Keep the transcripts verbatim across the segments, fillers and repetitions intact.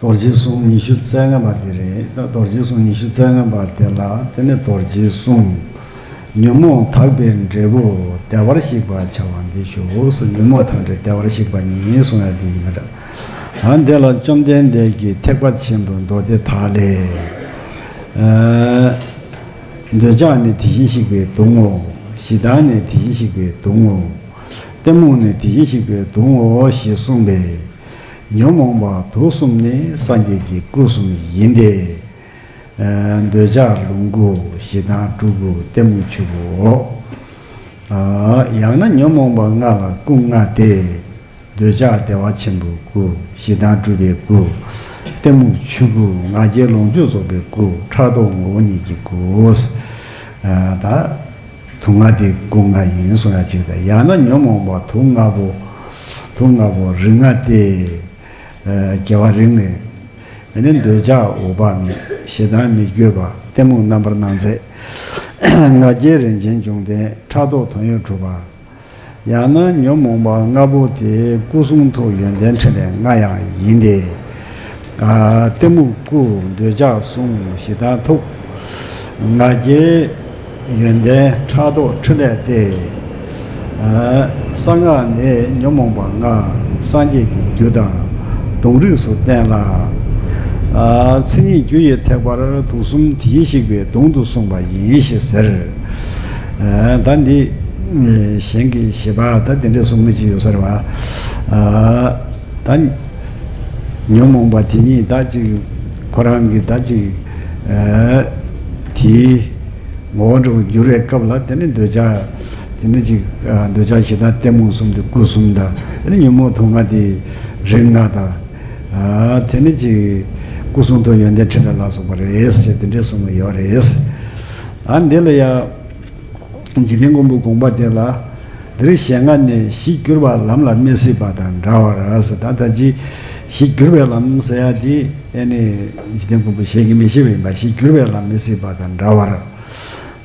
རྡོ་རྗེ་གསུང་ཉི་ཤུ་རྩ་ལྔ་པ་དེ་རེད། ད་རྡོ་རྗེ་གསུང་ཉི་ཤུ་རྩ་ལྔ་པ་དེ་ལ་དེ་ནས་རྡོ་རྗེ་གསུང་། ཉོན་མོངས་དག་པའི་འབྲས་བུ་བདེ་བར་གཤེགས་པར་བྱ་བ་འདི་ཞུ། ཉོན་མོངས་དང་བྲལ་བདེ་བར་གཤེགས་པ་ཉིད་གསུང་ཡ་དེ་ཡིན་པ་འདྲ། ད་འདི་ལ་བཅོམ་ལྡན་འདས་ཀྱིས་ཐེག་པ་ཆེན་པོའི་མདོ་སྡེ་དག་ལས། ཨ། འདོད་ཆགས་ནི་དེ་བཞིན་གཤེགས་པའི་སྡུག་བསྔལ། ཞེ་སྡང་ནི་དེ་བཞིན་གཤེགས་པའི་སྡུག་བསྔལ། གཏི་མུག་ནི་དེ་བཞིན་གཤེགས་པའི་སྡུག་བསྔལ་ཞེས་གསུངས་པས། ཉོན་མོངས་པ་དུག་གསུམ་ནི་སངས་རྒྱས་ཀྱི་སྐུ་གསུམ་ཡིན་ཏེ། ཨ། འདོད་ཆགས་ལོངས་སྐུ། ཞེ་སྡང་སྤྲུལ་སྐུ། གཏི་མུག་ཆོས་སྐུའོ། ཨ། ཡང་ན་ཉོན་མོངས་པ་ལྔ་ལ་སྐུ་ལྔ་སྟེ། འདོད་ཆགས་བདེ་བ་ཆེན་པོའི་སྐུ། ཞེ་སྡང་སྤྲུལ་པའི་སྐུ། གཏི་མུག་ཆོས་སྐུ། ང་རྒྱལ་ལོངས་སྤྱོད་རྫོགས་པའི་སྐུ། ཕྲག་དོག་ངོ་བོ་ཉིད་ཀྱི་སྐུ། ཨ། ད་དུག་ལྔ་དེ་སྐུ་ལྔ་ཡིན་གསུང་ཡ་གཅིག་དང་། ཡང་ན་ཉོན་མོངས་པ་དུག་ལྔ་པོ། དུག་ལྔ་པོ་རིགས་ལྔ་སྟེ། ཨ། རྒྱལ་བ་རིགས་ལྔ། ཨ་ནི་འདོད་ཆགས་འོད་དཔག་མེད། ཞེ་སྡང་མི་བསྐྱོད་པ། གཏི་མུག་རྣམ་པར་སྣང་མཛད། ང་རྒྱལ་རིན་ཆེན་འབྱུང་ལྡན། ཕྲག་དོག་དོན་ཡོད་གྲུབ་པ། ཡང་ན་ཉོན་མོངས་པ་ལྔ་པོ་དེ་སྐུ་གསུང་ཐུགས་ཡོན་ཏན་ཕྲིན་ལས་ལྔ་ཡང་ཡིན་ཏེ། ཨ། གཏི་མུག་སྐུ། འདོད་ཆགས་གསུམ། ཞེ་སྡང་ཐུགས། ང་རྒྱལ་ཡོན་ཏན་ཕྲག་དོག་ཕྲིན་ལས་ཏེ། ཨ། གསང་སྔགས་ནས་ཉོན་མོངས་པ་ལྔ་སངས་རྒྱས་ཀྱི་རྒྱུ་དང་གདུང་རིས་སུ་བསྟན་ལ། ཨ། མཚན་ཉིད་རྒྱུ་ཡི་ཐེག་པར་དུག་གསུམ་དེ་བཞིན་གཤེགས་པའི་གདུང་དུ་གསུངས་པ་ཡིན་ཞེས་ཟེར། ཨ། ད་འདི་གཞན་གྱི་བཞེད་པ་ད་དེ་འདྲས་གསུང་མཁན་ཅིག་ཡོད་ས་རེད་བ། ཨ། ད་ཉོན་མོངས་པ་དེ་ཉིད་ད་ཅིག་ཁོ་རང་གི་ད་ཅིག་ཨ། དེའི་ངོ་བོ་འདྲ་བོ་འགྱུར་བའི་སྐབས་ལ་དེ་ནི་འདོད་ཆགས། དེ་ནི་ཅིག་ཨ། འདོད་ཆགས་ཞེ་སྡང་གཏི་མུག་གསུམ་དེ་སྐུ་གསུམ་དང་། དེ་ནི་ཉོན་མོངས་དུག་ལྔ་དེ་རིགས་ལྔ་དང་། ཨ། དེ་ནི་ཅིག་སྐུ་གསུང་ཐུགས་ཡོན་ཏན་ཕྲིན་ལས་ལ་སོགས་པ་རེད་ཅེས་དེ་འདྲས་གསུང་གི་ཡོད་རེད། ཨ། འདི་ལ་ཡང་འཇིག་རྟེན་མགོན་པོའི་དགོངས་པ་དེ་ལ། འདིར་ཞལ་སྔ་ནས་གཞི་གྱུར་པ་ལམ་ལ་མི་སྲིད་པ་དང་འདྲ་བར་ཟེར། ད་ལྟ་ཅི་གཞི་གྱུར་པའི་ལམ་ཟེར་ཡ་དེ་ཨ་ནི་འཇིག་རྟེན་མགོན་པོ་ཞལ་གྱིས་མི་བཞེས་པ་ཡིན་པ། གཞི་གྱུར་པའི་ལམ་མི་སྲིད་པ་དང་འདྲ་བར།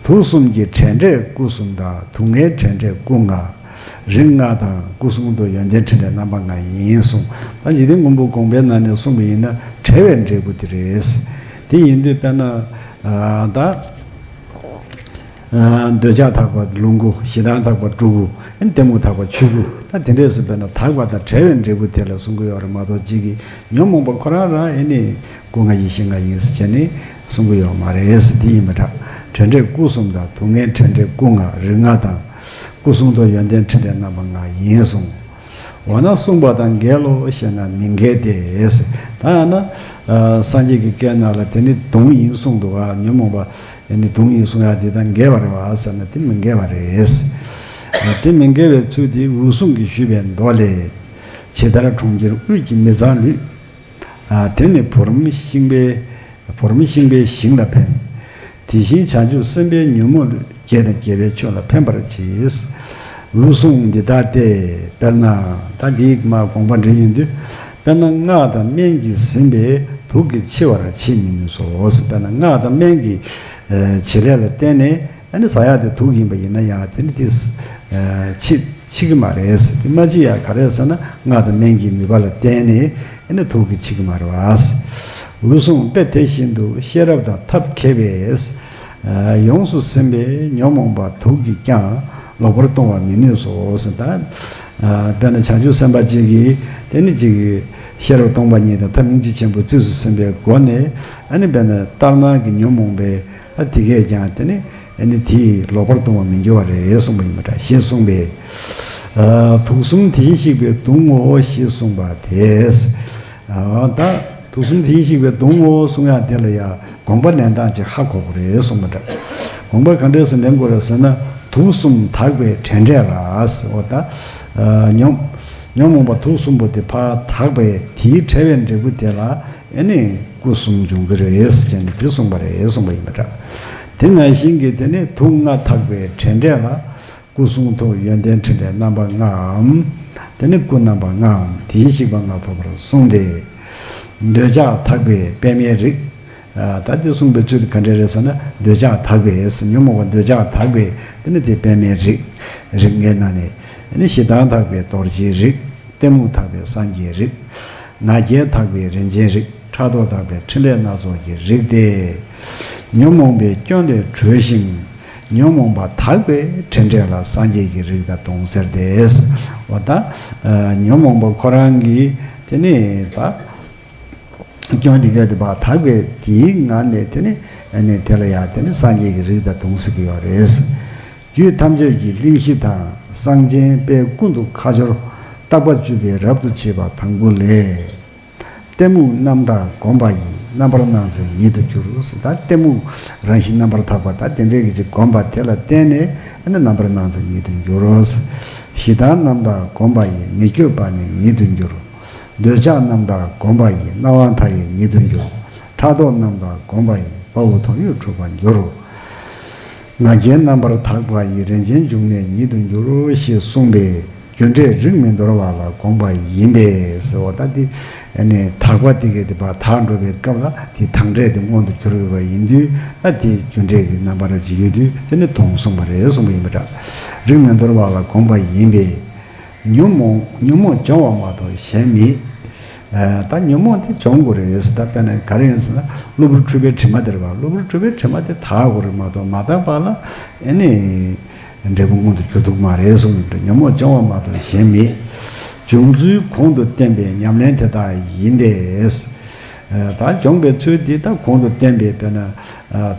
དུག་གསུམ་གྱི་བྲལ་འབྲས་སྐུ་གསུམ་དང་། དུག་ལྔའི་བྲལ་འབྲས་སྐུ་ལྔ། རིགས་ལྔ་དང་སྐུ་གསུང་ཐུགས་ཡོན་ཏན་ཕྲིན་ལས་རྣམ་པ་ལྔ་ཡིན་གསུངས། ད་འཇིག་རྟེན་མགོན་པོ་དགོངས་པའི་ནང་ནས་གསུངས་པ་ཡིན་ན་བྲལ་བའི་འབྲས་བུ་དེ་རེད། དེ་ཡིན་དུས་དཔེར་ན་ཨ། ད། ཨ། འདོད་ཆགས་དག་པ་ལོངས་སྐུ། ཞེ་སྡང་དག་པ་སྤྲུལ་སྐུ། ཨ་ནི་གཏི་མུག་དག་པ་ཆོས་སྐུ། ད་དེ་འདྲས་སུ་དཔེར་ན་དག་པ་དང་བྲལ་བའི་འབྲས་བུ་དེ་ལ་གསུང་གི་ཡོད་རེད་མ་གཏོགས། གཅིག་གིས་ཉོན་མོངས་པ་ཁོ་རང་རང་ཨ་ནི་སྐུ་ལྔ་ཡེ་ཤེས་ལྔ་ཡིན་ཟེར་བྱས་ནས་གསུང་གི་ཡོད་མ་རེད་ཟེར། དེ་ཡིན་པ་འདྲ། བྲལ་འབྲས་སྐུ་གསུམ་དང་། དུག་ལྔའི་བྲལ་འབྲས་སྐུ་ལྔ། རིགས་ལྔ་དང་། སྐུ་གསུང་ཐུགས་ཡོན་ཏན་ཕྲིན་ལས་རྣམ་པ་ལྔ་ཡིན་གསུངས། འོ་ན་གསུངས་པ་དང་འགལ་ལོ་ཞེ་ན་མི་འགལ་ཏེ། ད་ཡང་ན་ཨ། སངས་རྒྱས་ཀྱི་བཀའི་ནང་ལ་དེ་ནི་དུག་ཡིན་གསུངས་འདུག་ག་ཉོན་མོངས་པ་ཨ་ནི་དུག་ཡིན་གསུང་ཡ་དེ་དང་འགལ་བ་རེད་བ་ཟེར་ན་དེ་མི་འགལ་བ་རེད། དེ་མི་འགལ་བའི་ཚུལ་དེ་འོད་སྲུང་གིས་ཞུས་པའི་མདོ་ལས། ཇི་ལྟར་གྲོང་ཁྱེར་དབུས་ཀྱི་མི་གཙང་ལུས། ཨ། དེ་ནི་བུ་རམ་ཤིང་པའི། བུ་རམ་ཤིང་པའི་ཞིང་ལ་ཕན། དེ་བཞིན་བྱང་ཆུབ་སེམས་དཔའི་ཉོན་མོངས་ལུས། དགེ་དང་དགེ་བའི་ཆོས་ལ་ཕན་པར་བྱེད། འོད་སྲུང་འདི་ལྟ་སྟེ། དཔེར་ན་ད་འདིའི་མ་དགོངས་པ་འགྲེལ་ཡོང་དུས། དཔེར་ན་སྔགས་དང་སྨན་གྱིས་ཟིན་པའི་དུག་གིས་འཆི་བར་བྱེད་མི་ནུས་སོ། དཔེར་ན་སྔགས་དང་སྨན་གྱི་ཨ། བྱེད་ལས་ལ་བརྟེན་ནས་ཨ་ནི་ཟ་ཡག་དེ་དུག་ཡིན་པ་ཡིན་ན་ཡང་དེ་ནི་དེ་ཨ། འཆི་འཆི་གི་མ་རེད། དེ་མ་འཆི་ཡག་ག་རེ་ཟེར་ན་སྔགས་དང་སྨན་གྱི་ནུས་པ་ལ་བརྟེན་ནས་ཨ་ནི་དུག་གིས་འཆི་གི་མ་རེད་བ། འོད་སྲུང་དཔེ་དེ་བཞིན་དུ་ཤེས་རབ་དང་ཐབས་མཁས་པས། ཨ། ཡོངས་སུ་ཟིན་པའི་ཉོན་མོངས་པ་དུག་གིས་ཀྱང་ལོག་པར་ལྟུང་བར་མི་ནུས་སོ་ཟེར། ད་ཨ། དཔེར་ན་བྱང་ཆུབ་སེམས་དཔའ་གཅིག་གིས་དེ་ནི་གཅིག་གིས་ཤེས་རབ་སྟོང་པ་ཉིད་དང་ཐབས་སྙིང་རྗེ་ཆེན་པོ་རྩིས་སུ་ཟིན་པའི་སྒོ་ནས་ཨ་ནི་དཔེར་ན་ལྟར་སྣང་གི་ཉོན་མོངས་པའི་ཨ། དེ་གས་ཀྱང་དེ་ནི་ཨ་ནི་དེས་ལོག་པར་ལྟུང་བར་མི་འགྱུར་བ་རེད་གསུངས་པ་ཡིན་པ་འདྲ་ཞེས་གསུངས་པས། ཨ། དུག་གསུམ་དེ་བཞིན་གཤེགས་པའི་སྡུག་བསྔལ་ཞེས་གསུངས་པ་དེས། ཨ། ད་དུག་གསུམ་དེ་བཞིན་གཤེགས་པའི་སྡུག་བསྔལ་གསུང་ཡག་དེ་ལ་ཡང་དགོངས་པ་ལེན་སྟངས་ཅིག་ཧ་གོ་དགོས་རེད་གསུངས་པ་འདྲ། དགོངས་པ་ག་འདྲས་སེ་ལེན་དགོས་རེད་ཟེར་ན། དུག་གསུམ་དག་པའི་བྲལ་འབྲས་ལ། འོ་ད་ཨ། ཉོན་ཉོན་མོངས་པ་དུག་གསུམ་པོ་དེ་ཕར་དག་པའི་དེའི་བྲལ་བའི་འབྲས་བུ་དེ་ལ། ཨེ་ནི་སྐུ་གསུམ་འབྱུང་གི་རེད་ཟེར་ནས་དེ་གསུངས་པ་རེད་གསུངས་པ་ཡིན་པ་འདྲ། དེ་ནང་བཞིན་གྱི་དེ་ནི་དུག་ལྔ་དག་པའི་བྲལ་འབྲས་ལ། སྐུ་གསུང་ཐུགས་ཡོན་ཏན་ཕྲིན་ལས་རྣམ་པ་ལྔའམ། དེ་ནི་སྐུ་རྣམ་པ་ལྔའམ་དེ་བཞིན་གཤེགས་པ་ལྔ་ཐོབ་པར་གསུངས་ཏེ། འདོད་ཆགས་དག་པའི་པདྨའི་རིགས། ཨ། ད་དེ་གསུངས་པའི་ཚུལ་དེ་ག་འདྲ་རེད་ཟེར་ན། འདོད་ཆགས་དག་པའི་ཉོན་མོངས་པ་འདོད་ཆགས་དག་པའི་དེ་ནི་དེ་པདྨའི་རིགས། རིགས་ལྔའི་ནང་ནས་དེ་ནི་ཞེ་སྡང་དག་པའི་རྡོ་རྗེའི་རིགས། གཏི་མུག་དག་པའི་སངས་རྒྱས་རིགས། ང་རྒྱལ་དག་པའི་རིན་ཆེན་རིགས། ཕྲག་དོག་དག་པའི་ཕྲིན་ལས་སྣ་ཚོགས་ཀྱི་རིགས་ཏེ། ཉོན་མོངས་པའི་སྐྱོན་ལས་གྲོལ་ཞིང་། ཉོན་མོངས་པ་དག་པའི་ཕྲིན་ལས་ལ་སངས་རྒྱས་ཀྱི་རིགས་དང་དུང་ཟེར་ཏེ། འོ་ད་ཉོན་མོངས་པ་ཁོ་རང་གི་དེ་ནི་ད་སྐྱོན་དེ་ག་དེ་བ་དག་པའི་དེའི་ངང་ནས་དེ་ནི་ཨ་ནི་དེ་ལ་ཡང་དེ་ནི་སངས་རྒྱས་ཀྱི་རིགས་དང་དུང་ཟེར་གྱི་ཡོད་རེད། རྒྱུད་ཐམས་ཅད་ཀྱི་གླེང་གཞི་དང་། གསང་ཆེན་དཔལ་ཀུན་ཏུ་ཁ་སྦྱོར་བརྟག་པ་བཅུ་པའི་རབ་ཏུ་ཕྱེ་བ་དང་པོ་ལས། གཏི་མུག་རྣམ་དག་བསྒོམ་པ་ཡིས། རྣམ་པར་སྣང་མཛད་ཉིད་དུ་འགྱུར། ཟེར་ད་གཏི་མུག་རང་བཞིན་རྣམ་པར་དག་པ་ད་དེ་འདྲའི་གི་ཅིག་བསྒོམ་པ་དེ་ལ་བརྟེན་ནས་ཨ་ནི་རྣམ་པར་སྣང་མཛད་ཉིད་དུ་འགྱུར་རོ། ཞེ་སྡང་རྣམ་དག་བསྒོམ་པ་ཡིས། མི་བསྐྱོད་པ་ནི་ཉིད་དུ་འགྱུར། འདོད་ཆགས་རྣམ་དག་བསྒོམ་པ་ཡིས། སྣང་བ་མཐའ་ཡས་ཉིད་དུ་འགྱུར། ཕྲག་དོག་རྣམ་དག་བསྒོམ་པ་ཡིས། དཔའ་བོ་དོན་ཡོད་གྲུབ་པར་འགྱུར། ང་རྒྱལ་རྣམ་པར་དག་པ་ཡིས། རིན་ཆེན་འབྱུང་གནས་ཉིད་དུ་འགྱུར། ཞེས་གསུངས་པས། རྒྱུ་འབྲས་རིགས་མི་འདོར་བ་ལ་དགོངས་པ་ཡིན་པས་ཟེར་བ་ད་འདི་ཨ་ནི་དག་པ་དེ་གས་དེ་བ་དག་འགྲོ་བའི་སྐབས་ལ་དེ་དང་འབྲས་དེ་མངོན་དུ་གྱུར་ཡོད་པ་ཡིན་དུས་ད་དེ་རྒྱུ་འབྲས་ཀྱི་རྣམ་པར་ཅི་ཡོད་དུས་དེ་ནི་དོན་གསུངས་པ་རེད་གསུངས་པ་ཡིན་པ་འདྲ། རིགས་མི་འདོར་བ་ལ་དགོངས་པ་ཡིན་པས། ཉོན་མོངས་ཉོན་མོངས་སྦྱོང་བ་མ་གཏོགས་གཞན་མེད། ཨ་ད་ཉོན་མོངས་དེ་སྦྱོང་དགོས་རེད་ཟེར། ད་དཔེར་ན་ག་རེ་ཡིན་ཟེར་ན་གློ་བུར་འཁྲུལ་པའི་དྲི་མ་དེ་རེད་བ། གློ་བུར་འཁྲུལ་པའི་དྲི་མ་དེ་དག་དགོས་རེད་མ་གཏོགས་མ་དག་པ་ལ་ཨེ་ནི་འབྲས་བུ་མངོན་དུ་གྱུར་ཐུབ་མ་རེད་གསུངས་ཡོད་འདྲ། ཉོན་མོངས་སྦྱོང་བ་མ་གཏོགས་གཞན་མེད། འབྱུང་ཚུལ་གོང་དུ་བསྟན་པའི་ཉམས་ལེན་དེ་དག་ཡིན་ཏེ། ད་སྦྱོང་བའི་ཚུལ་འདི་ད་གོང་དུ་བསྟན་པའི་དཔེར་ན་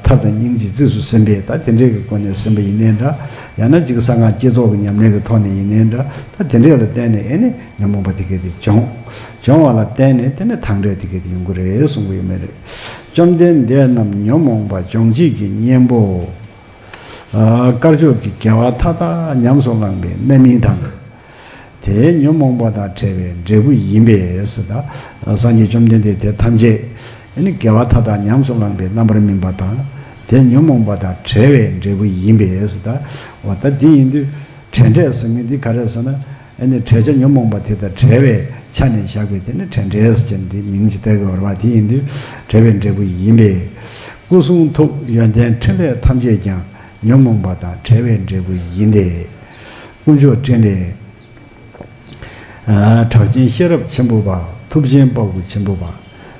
ཐབས་དང་སྙིང་རྗེ་རྩིས་སུ་ཟིན་པའི་ད་དེ་འདྲའི་གི་སྒོ་ནས་ཟིན་པ་ཡིན་ནའི་འདྲ། ཡང་ན་ཅིག་གསང་སྔགས་བསྐྱེད་རྫོགས་ཀྱི་ཉམས་ལེན་གྱི་ཐོག་ནས་ཡིན་ནའི་འདྲ། ད་དེ་འདྲའི་ལ་བརྟེན་ནས་ཨེ་ནི་ཉོན་མོངས་པ་དེ་གས་དེ་སྦྱོང་། སྦྱོང་བ་ལ་བརྟེན་ནས་དེ་ནི་དང་འབྲས་དེ་གས་དེ་ཡོང་གི་རེད་གསུང་གི་ཡོད་མེད་རེད། བཅོམ་ལྡན་འདས་རྣམས་ཉོན་མོངས་པ་སྦྱོང་བྱེད་ཀྱི་གཉེན་པོ། དཀར་ཕྱོགས་ཀྱི་དགེ་བ་མཐའ་དག་ཉམས་སུ་བླངས་པའི་རྣམ་སྨིན་དང་། དེའི་ཉོན་མོངས་པ་དང་བྲལ་བའི་འབྲས་བུ་ཡིན་པས་ཟེར། ད་སངས་རྒྱས་བཅོམ་ལྡན་འདས་དེ་ཐམས་ཅད་ཨ་ནི་དགེ་བ་མཐའ་དག་ཉམས་སུ་བླངས་པའི་རྣམ་པར་སྨིན་པ་དང་། དེ་ཉོན་མོངས་པ་དང་བྲལ་བའི་འབྲས་བུ་ཡིན་པས་ཟེར། ད་འོ་ད་འདི་ཡིན་དུས་བྲལ་འབྲས་ཟེར་མཁན་འདི་ག་རེ་ཟེར་ན། ཨ་ནི་བྲལ་བྱ་ཉོན་མོངས་པ་དེ་དང་བྲལ་བའི་ཆ་ནས་བཞག་པའི་དེ་ནི་བྲལ་འབྲས་ཟེར་གྱི་འདི་མིང་ཅིག་བཏགས་ཀྱི་ཡོད་རེད་བ། དེ་ཡིན་དུས་བྲལ་བའི་འབྲས་བུ་ཡིན་པས། སྐུ་གསུང་ཐུགས་ཡོན་ཏན་ཕྲིན་ལས་ཐམས་ཅད་ཀྱང་ཉོན་མོངས་པ་དང་བྲལ་བའི་འབྲས་བུ་ཡིན་ཏེ། དཀོན་མཆོག་སྤྲིན་ལས། ཨ་གྲགས་ཆེན་ཤེས་རབ་ཆེན་པོ་པ། ཐུབ་ཆེན་དཔའ་བོ་ཆེན་པོ་པ།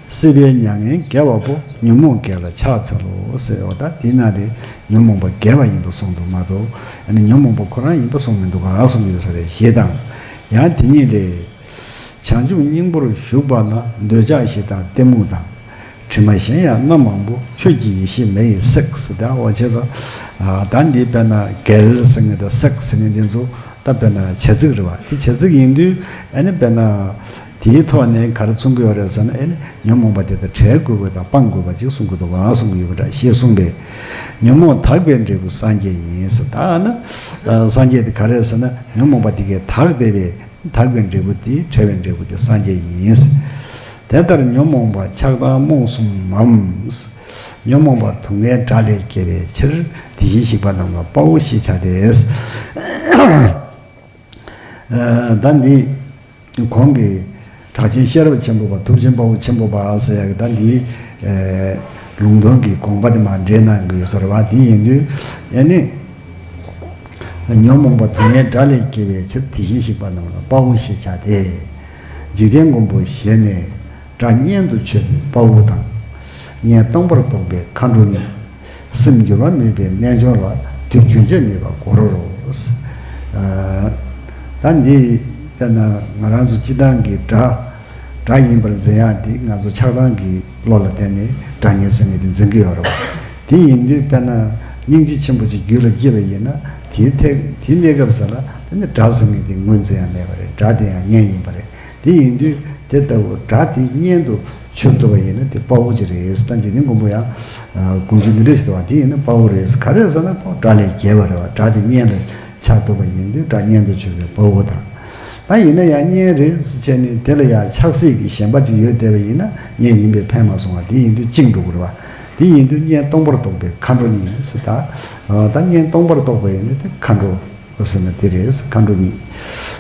སྲིད་པའི་མྱ་ངན་རྒྱལ་བ་པོ། ཉོན་མོངས་བརྒྱད་ལ་ཕྱག་འཚལ་ལོ་ཟེར་བ་ད་འདི་ན་རེ་ཉོན་མོངས་པ་བརྒྱད་པ་ཡིན་པ་གསུངས་འདུག་མ་གཏོགས་ཨ་ནི་ཉོན་མོངས་པ་ཁོ་རང་ཡིན་པ་གསུངས་མི་འདུག་ག་གསུངས་ཡོད་ས་རེད། ཞེས་དང་། ཡང་དེ་ཉིད་ལས། བྱང་ཆུབ་སྙིང་པོར་ཞུགས་པ་ན། འདོད་ཆགས་ཞེ་སྡང་གཏི་མུག་དང་། དྲི་མ་གཞན་ཡང་རྣམ་མང་པོ། ཁྱོད་ཀྱི་ཡེ་ཤེས་མེ་ཡིས་བསྲེགས་ཟེར། ད་འོ་བྱས་ཙང་ད་འདི་དཔེར་ན་འགེལ་ཟེར་མཁན་དང་བསྲེགས་ཟེར་མཁན་འདི་ཚོ་ད་དཔེར་ན་བྱ་ཚིག་རེད་བ། དེ་བྱ་ཚིག་ཡིན་དུས་ཨ་ནི་དཔེར་ན་དེའི་ཐོག་ནས་ག་རེ་མཚོན་གྱི་ཡོད་རེད་ཟེར་ན། ཨ་ནི་ཉོན་མོངས་པ་དེ་དང་བྲལ་དགོས་པ་དང་སྤང་དགོས་པ་ཅིག་གསུང་གི་འདུག་ག་གསུང་གི་ཡོད་པ་འདྲ་ཞེས་གསུངས་པས། ཉོན་མོངས་དག་པའི་འབྲས་བུ་སངས་རྒྱས་ཡིན་ཟེར། ད་ཨ་ན་སངས་རྒྱས་དེ་ག་རེ་ཟེར་ན་ཉོན་མོངས་པ་དེ་གས་དག་བསྡད་པའི་དག་པའི་འབྲས་བུ་དེ་བྲལ་བའི་འབྲས་བུ་དེ་སངས་རྒྱས་ཡིན། དེ་ལྟར་ཉོན་མོངས་པ་ཆགས་སྡང་རྨོངས་གསུམ་མམ། ཉོན་མོངས་པ་དུག་ལྔའི་དགྲ་ལས་རྒྱལ་བའི་ཕྱིར། དེ་བཞིན་གཤེགས་པ་རྣམས་ལ་དཔའ་བོ་ཞེས་བྱ་སྟེ། ད་འདི་གོང་གི་གྲགས་ཆེན་ཤེས་རབ་ཆེན་པོ་པ། ཐུབ་ཆེན་དཔའ་བོ་ཆེན་པོ་པ་ཟེར་ཡག་གི་ད་འདི་ལུང་དོན་གྱི་དགོངས་པ་དེ་མར་འགྲེལ་གནང་གི་ཡོད་ས་རེད་བ། དེ་ཡིན་དུས་ཨ་ནི། ཉོན་མོངས་པ་དུག་ལྔའི་དགྲ་ལས་རྒྱལ་བའི་ཕྱིར། དེ་བཞིན་གཤེགས་པ་རྣམས་ལ་དཔའ་བོ་ཞེས་བྱ་སྟེ། འཇིག་རྟེན་མགོན་པོ་ཞལ་ནས་སྒྲ་སྙན་དུ་ཆོད་པའི་དཔའ་བོ་དང་། གཉེན་སྟོང་པར་རྟོགས་པའི་མཁའ་འགྲོ་གཉིས། སེམས་འགྱུར་བ་མེད་པའི་རྣལ་འབྱོར་ལ། དུས་རྒྱུན་ཆད་མེད་པར་གོ་རོ་རོ། ད་འདི་དཔེར་ན་ང་རང་ཚོ་སྤྱི་བཏང་གི་སྒྲ། སྒྲ་ཡིན་པར་འཛིན་ཡག་འདི་ང་ཚོ་ཆགས་སྡང་གི་བློ་ལ་བརྟེན་ནས་སྒྲ་སྙན་ཟེར་མཁན་དེ་འཛིན་གྱི་ཡོད་རེད་བ། དེ་ཡིན་དུས་དཔེར་ན་སྙིང་རྗེ་ཆེན་པོ་ཅིག་རྒྱུད་ལ་སྐྱེས་པ་ཡིན་ན་དེའི་ཐད་དེའི་གནས་སྐབས་ས་ལ་དེ་ནི་སྒྲ་ཟེར་མཁན་དེ་ངོས་འཛིན་ཡག་མེད་པ་རེད། སྒྲ་དེ་ཡང་སྙན་ཡིན་པ་རེད། དེ་ཡིན་དུས་དེ་ལྟ་བུ་སྒྲ་དེ་སྙན་དུ་ཆུད་ཐུབ་པ་ཡིན་ན་དེ་དཔའ་བོ་ཅིག་རེད། ད་འཇིག་རྟེན་མགོན་པོ་ཡང་དགོངས་ཚུལ་འདི་འདྲ་ཞིག་འདུག་བ། དེ་ཡིན་ན་དཔའ་བོ་རེད། ག་རེ་ཟེར་ན་དཔའ་བོ་སྒྲ་ལས་རྒྱལ་བ་རེད་བ། སྒྲ་དེ་སྙན་ལ་ཆགས་ཐུབ་པ་ཡིན་དུས་སྒྲ་སྙན་དུ་ཆུད་པའི་དཔའ་བོ་དང་། ད་ཡིན་ན་ཡང་གཉེན་རེད་ཟེར་བྱས་ནས་དེ་ལ་ཡང་ཆགས་སྲེད་ཀྱི་ཞེན་པ་ཅིག་ཡོད་བསྡད་པ་ཡིན་ན་གཉེན་ཡིན་པས་ཕན་མ་སོང་བ། དེ་ཡིན་དུས་བཅིངས་འགྲོ་དགོས་རེད་བ། དེ་ཡིན་དུས་གཉེན་སྟོང་པར་རྟོགས་པའི་མཁའ་འགྲོ་གཉིས་ཟེར། ད་ད་གཉེན་སྟོང་པར་རྟོགས་པ་ཡིན་ན་དེ་མཁའ་འགྲོ་ཟེར་ན་དེ་རེད་ཟེར། མཁའ་འགྲོ་གཉིས།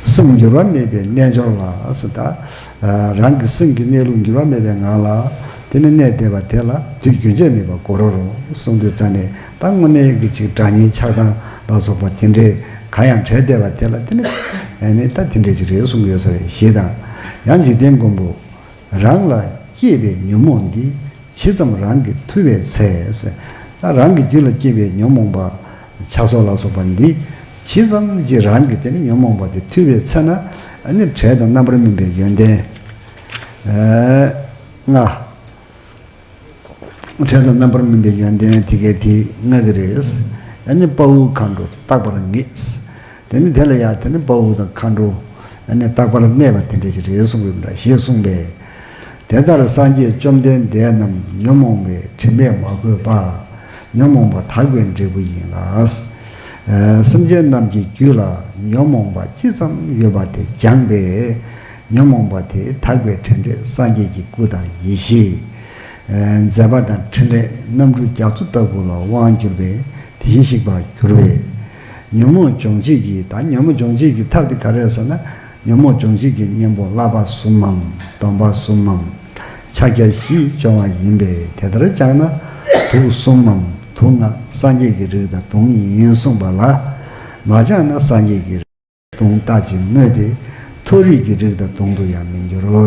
སེམས་འགྱུར་བ་མེད་པའི་རྣལ་འབྱོར་ལ་ཟེར། ད་རང་གི་སེམས་ཀྱི་གནས་ལུགས་འགྱུར་བ་མེད་པའི་ངང་ལ་དེ་ནི་གནས་བསྡད་པ་དེ་ལ་དུས་རྒྱུན་ཆད་མེད་པར་གོ་རོ་རོ་གསུངས་དུས་ཙ་ནས། ད་དངོས་གནས་ཀྱི་ཅིག་སྒྲ་སྙན་ཆགས་སྡང་ལ་སོགས་པ་དེ་འདྲའི་གང་ཡང་བྲལ་བསྡད་པ་དེ་ལ་དེ་ནི་ཨ་ནི་ད་དེ་འདྲའི་ཅིག་རེད་གསུང་གི་ཡོད་ས་རེད། ཞེས་དང་། ཡང་འཇིག་རྟེན་མགོན་པོ་རང་ལ་ སྐྱེས་པའི་ཉོན་མོངས་འདི། ཇི་ཙམ་རང་གིས་ཐུལ་བའི་ཚེ། ད་རང་གི་རྒྱུད་ལ་སྐྱེས་པའི་ཉོན་མོངས་པ་ཆགས་སོགས་ལ་སོགས་པ་འདི་ཇི་ཙམ་གྱིས་རང་གིས་དེ་ནི་ཉོན་མོངས་པ་དེ་ཐུལ་བའི་ཚེ་ན། ཨ་ནི་འབྲས་དང་རྣམ་པར་སྨིན་པའི་ཡོན་ཏན་ལྔ། འབྲས་དང་རྣམ་པར་སྨིན་པའི་ཡོན་ཏན་དེ་གའི་དེ་ལྔ་གི་རེད། ཨ་ནི་དཔའ་བོའི་མཁའ་འགྲོ་རྟག་པར་ངེས། དེ་ནི་དེ་ལ་ཡང་དེ་ནི་དཔའ་བོ་དང་མཁའ་འགྲོ། ཨ་ནི་རྟག་པར་གནས་པ་དེ་འདྲ་ཞིག་རེད་གསུངས་པའི་འདྲ་ཞེས་གསུངས་པས། དེ་ལྟར་སངས་རྒྱས་བཅོམ་ལྡན་འདས་རྣམས་ཉོན་མོངས་པའི་དྲི་མས་མ་གོས་པ། ཉོན་མོངས་པ་དག་པའི་འབྲས་བུ་ཡིན་ལ། ཨ་སེམས་ཅན་རྣམས་ཀྱི་རྒྱུད་ལ་ཉོན་མོངས་པ་ཅི་ཙམ་ཡོད་པ་དེ་སྦྱངས་པས། ཉོན་མོངས་པ་དེ་དག་པའི་དྲན་འབྲས་སངས་རྒྱས་ཀྱི་སྐུ་དང་ཡེ་ཤེས། ཨ་མཛད་པ་དང་ཕྲིན་ལས་རྣམ་དྲུག་རྒྱ་མཚོ་ལྟ་བུ་ལ་དབང་བསྒྱུར་བས་དེ་བཞིན་གཤེགས་པར་གྱུར་པས། ཉོན་མོངས་སྦྱོང་བྱེད་ཀྱི། ད་ཉོན་མོངས་སྦྱོང་བྱེད་ཀྱི་ཐབས་དེ་ག་རེ་རེད་ཟེར་ན། ཉོན་མོངས་སྦྱོང་བྱེད་ཀྱི་གཉེན་པོ་བསླབ་པ་གསུམ་མམ། སྡོམ་པ་གསུམ་མམ། ཕྱག་རྒྱ་བཞིས་སྦྱོང་བ་ཡིན་པས། དེ་ལྟར་སྦྱངས་ན་དུག་གསུམ་མམ་དུག་ལྔ་སངས་རྒྱས་ཀྱི་རིགས་དང་གདུང་ཡིན་གསུངས་པ་ལ། མ་སྦྱངས་ན་སངས་རྒྱས་ཀྱི་གདུང་ལྟ་ཅི་སྨོས་ཏེ། མཐོ་རིས་ཀྱི་རིགས་དང་གདུང་དུ་ཡང་མི་འགྱུར་རོ།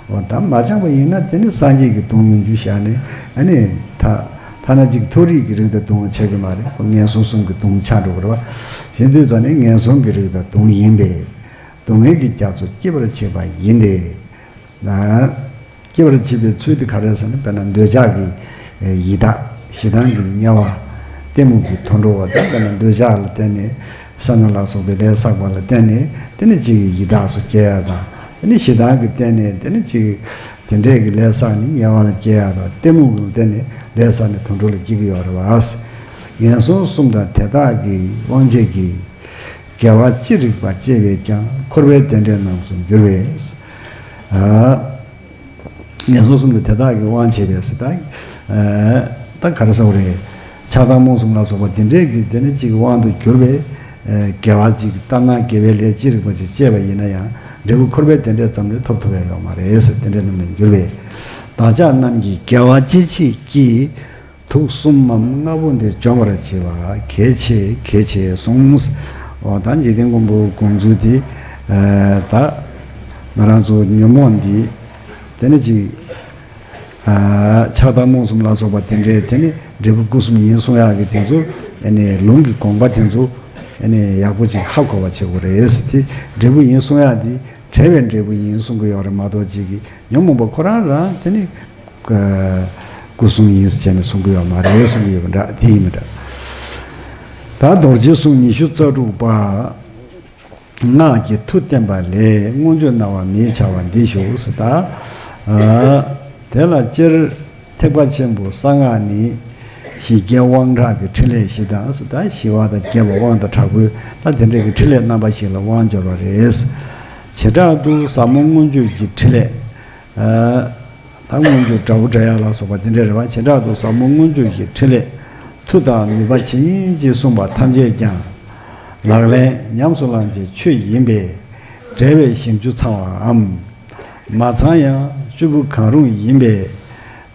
འོ་ད་མ་སྦྱངས་པ་ཡིན་ན་དེ་ནི་སངས་རྒྱས་ཀྱི་གདུང་ཡོང་རྒྱུ་བཞག་ནས། ཨ་ནི་ད་ཐ་ན་གཅིག་མཐོ་རིས་ཀྱི་རིགས་དང་གདུང་ཆགས་ཀྱི་མ་རེད། ཁོ་ངན་སོང་གསུམ་གྱི་གདུང་ཆགས་འགྲོ་གི་རེད་བ། བྱེད་དུས་ཙམ་ནས་ངན་སོང་གི་རིགས་དང་གདུང་ཡིན་པས། སྡུག་བསྔལ་གྱི་རྒྱ་མཚོ་སྐྱེད་པར་བྱེད་པ་ཡིན་ཏེ། ན། སྐྱེད་པར་བྱེད་པའི་ཚུལ་དེ་ག་རེ་ཟེར་ན། དཔེར་ན་འདོད་ཆགས་ཀྱི་ཡི་དྭགས། ཞེ་སྡང་གི་དམྱལ་བ། གཏི་མུག་གི་དུད་འགྲོ་བ་དང་། དཔེར་ན་འདོད་ཆགས་ལ་བརྟེན་ནས་ས་སྣ་ལ་སོགས་པའི་ལས་བསགས་པ་ལ་བརྟེན་ནས་དེ་ནི་གཅིག་ཡི་དྭགས་སུ་སྐྱེ་ཡ་དང་། དེ་ནི་ཞེ་སྡང་གི་བརྟེན་ནས་དེ་ནི་གཅིག་དེ་འདྲས་ཀྱི་ལས་བསགས་ནས་དམྱལ་བ་ལ་སྐྱེ་ཡ་དང་། གཏི་མུག་གི་བརྟེན་ནས་ལས་བསགས་ནས་དུད་འགྲོ་ལ་སྐྱེ་གི་ཡོད་རེད་བ། ངན་སོང་གསུམ་དང་དེ་དག་གི་དབང་བྱེད་ཀྱི་དགེ་བ་ཅི་རིགས་པ་སྤྱད་པས་ཀྱང་འཁོར་བའི་རྟེན་འབྲེལ་རྣམས་སུ་འགྱུར་བས། ཨ། ངན་སོང་གསུམ་དུ་དེ་དག་གི་དབང་བྱས་པས་ཟེར། ད་ཨ་ད་ག་རེ་ཟེར་བ་རེད། ཆགས་སྡང་རྨོངས་གསུམ་ལ་སོགས་པ་དེ་འདྲས་ཀྱི་དེ་ནི་གཅིག་དབང་དུ་གྱུར་པས། ཨ་དགེ་བ་གཅིག་ལྟར་སྣང་དགེ་བའི་ལས་ཅི་རིགས་པ་ཅིག་སྤྱད་པ་ཡིན་ན་ཡང་། འབྲས་བུ་འཁོར་བའི་རྟེན་འབྲེལ་ཙམ་ལས་ཐོབ་ཐུབ་པ་ཡོད་མ་རེད་ཟེར། རྟེན་འབྲེལ་རྣམས་ལས་འགྱུར་བས། བདག་ཅག་རྣམས་ཀྱི་དགེ་བ་ཅི་མཆིས་ཀྱིས། དུག་གསུམ་མམ་ལྔ་པོ་འདི་སྦྱོང་བར་བྱེད་པ་གལ་ཆེ་གལ་ཆེ་གསུངས། འོ་ད་འཇིག་རྟེན་མགོན་པོའི་དགོངས་ཚུལ་འདི། ཨ་ད་ང་རང་ཚོ་ཉོན་མོངས་འདི་དེ་ནི་ཅིག་ཨ་ཆགས་སྡང་རྨོངས་གསུམ་ལ་སོགས་པ་དེ་འདྲའི་དེ་ནི་འབྲས་བུ་སྐུ་གསུམ་ཡིན་གསུང་ཡག་གི་དེ་ཚོ། ཨ་ནི་ལུང་གི་དགོངས་པ་དེ་ཚོ་ཨ་ནི་ཡག་པོ་ཅིག་ཧ་གོ་བ་བྱེད་དགོས་རེད་ཟེར། དེ་འབྲས་བུ་ཡིན་གསུང་ཡག་འདི་བྲལ་བའི་འབྲས་བུ་ཡིན་གསུང་གི་ཡོད་རེད་མ་གཏོགས། ཅིག་གི་ཉོན་མོངས་པ་ཁོ་རང་རང་དེ་ནི་སྐུ་གསུམ་ཡིན་ཟེར་བྱས་ནས་གསུང་གི་ཡོད་མ་རེད་གསུང་གི་ཡོད་པ་འདྲ། དེ་ཡིན་མི་འདྲ། ད་རྡོ་རྗེ་གསུང་ཉི་ཤུ་རྩ་དྲུག་པ། སྔགས་ཀྱི་མཐུ་བསྟན་པ་ལས། མངོན་བརྗོད་སྣང་བ་མེད་བྱ་བ་འདི་ཞུ་ཟེར། ད་ཨ་དེ་ལ་སྤྱིར་ཐེག་པ་ཆེན་པོའི་གསང་སྔགས་ནི་ཞི་རྒྱས་དབང་དྲག་གི་ཕྲིན་ལས་ཞིག་དང་ཟེར། ད་ཞི་བ་དང་རྒྱས་པ་དབང་དང་དྲག་པོའི་ད་དེ་འདྲ་གི་ཕྲིན་ལས་རྣམ་པ་བཞི་ལ་དབང་འབྱོར་བ་རེད། བྱེ་བྲག་ཏུ་ཟབ་མོ་མངོན་བརྗོད་ཀྱི་ཕྲིན་ལས། ཨ་ད་མངོན་བརྗོད་དགྲ་བོ་བསྒྲལ་ཡག་ལ་སོགས་པ་དེ་འདྲ་རེད་བ། བྱེ་བྲག་ཏུ་ཟབ་མོ་མངོན་བརྗོད་ཀྱི་ཕྲིན་ལས། མཐུ་དང་ནུས་པ་ཇི་སྙེད་ཅིག་གསུངས་པ་ཐམས་ཅད་ཀྱང་། ལག་ལེན་ཉམས་སུ་བླང་བྱའི་ཆོས་ཡིན་པས། འབྲེལ་བའི་ཞིང་བཅུ་ཚང་བའམ། མ་ཚང་ཡང་བཅུ་པོ་གང་རུང་ཡིན་པས།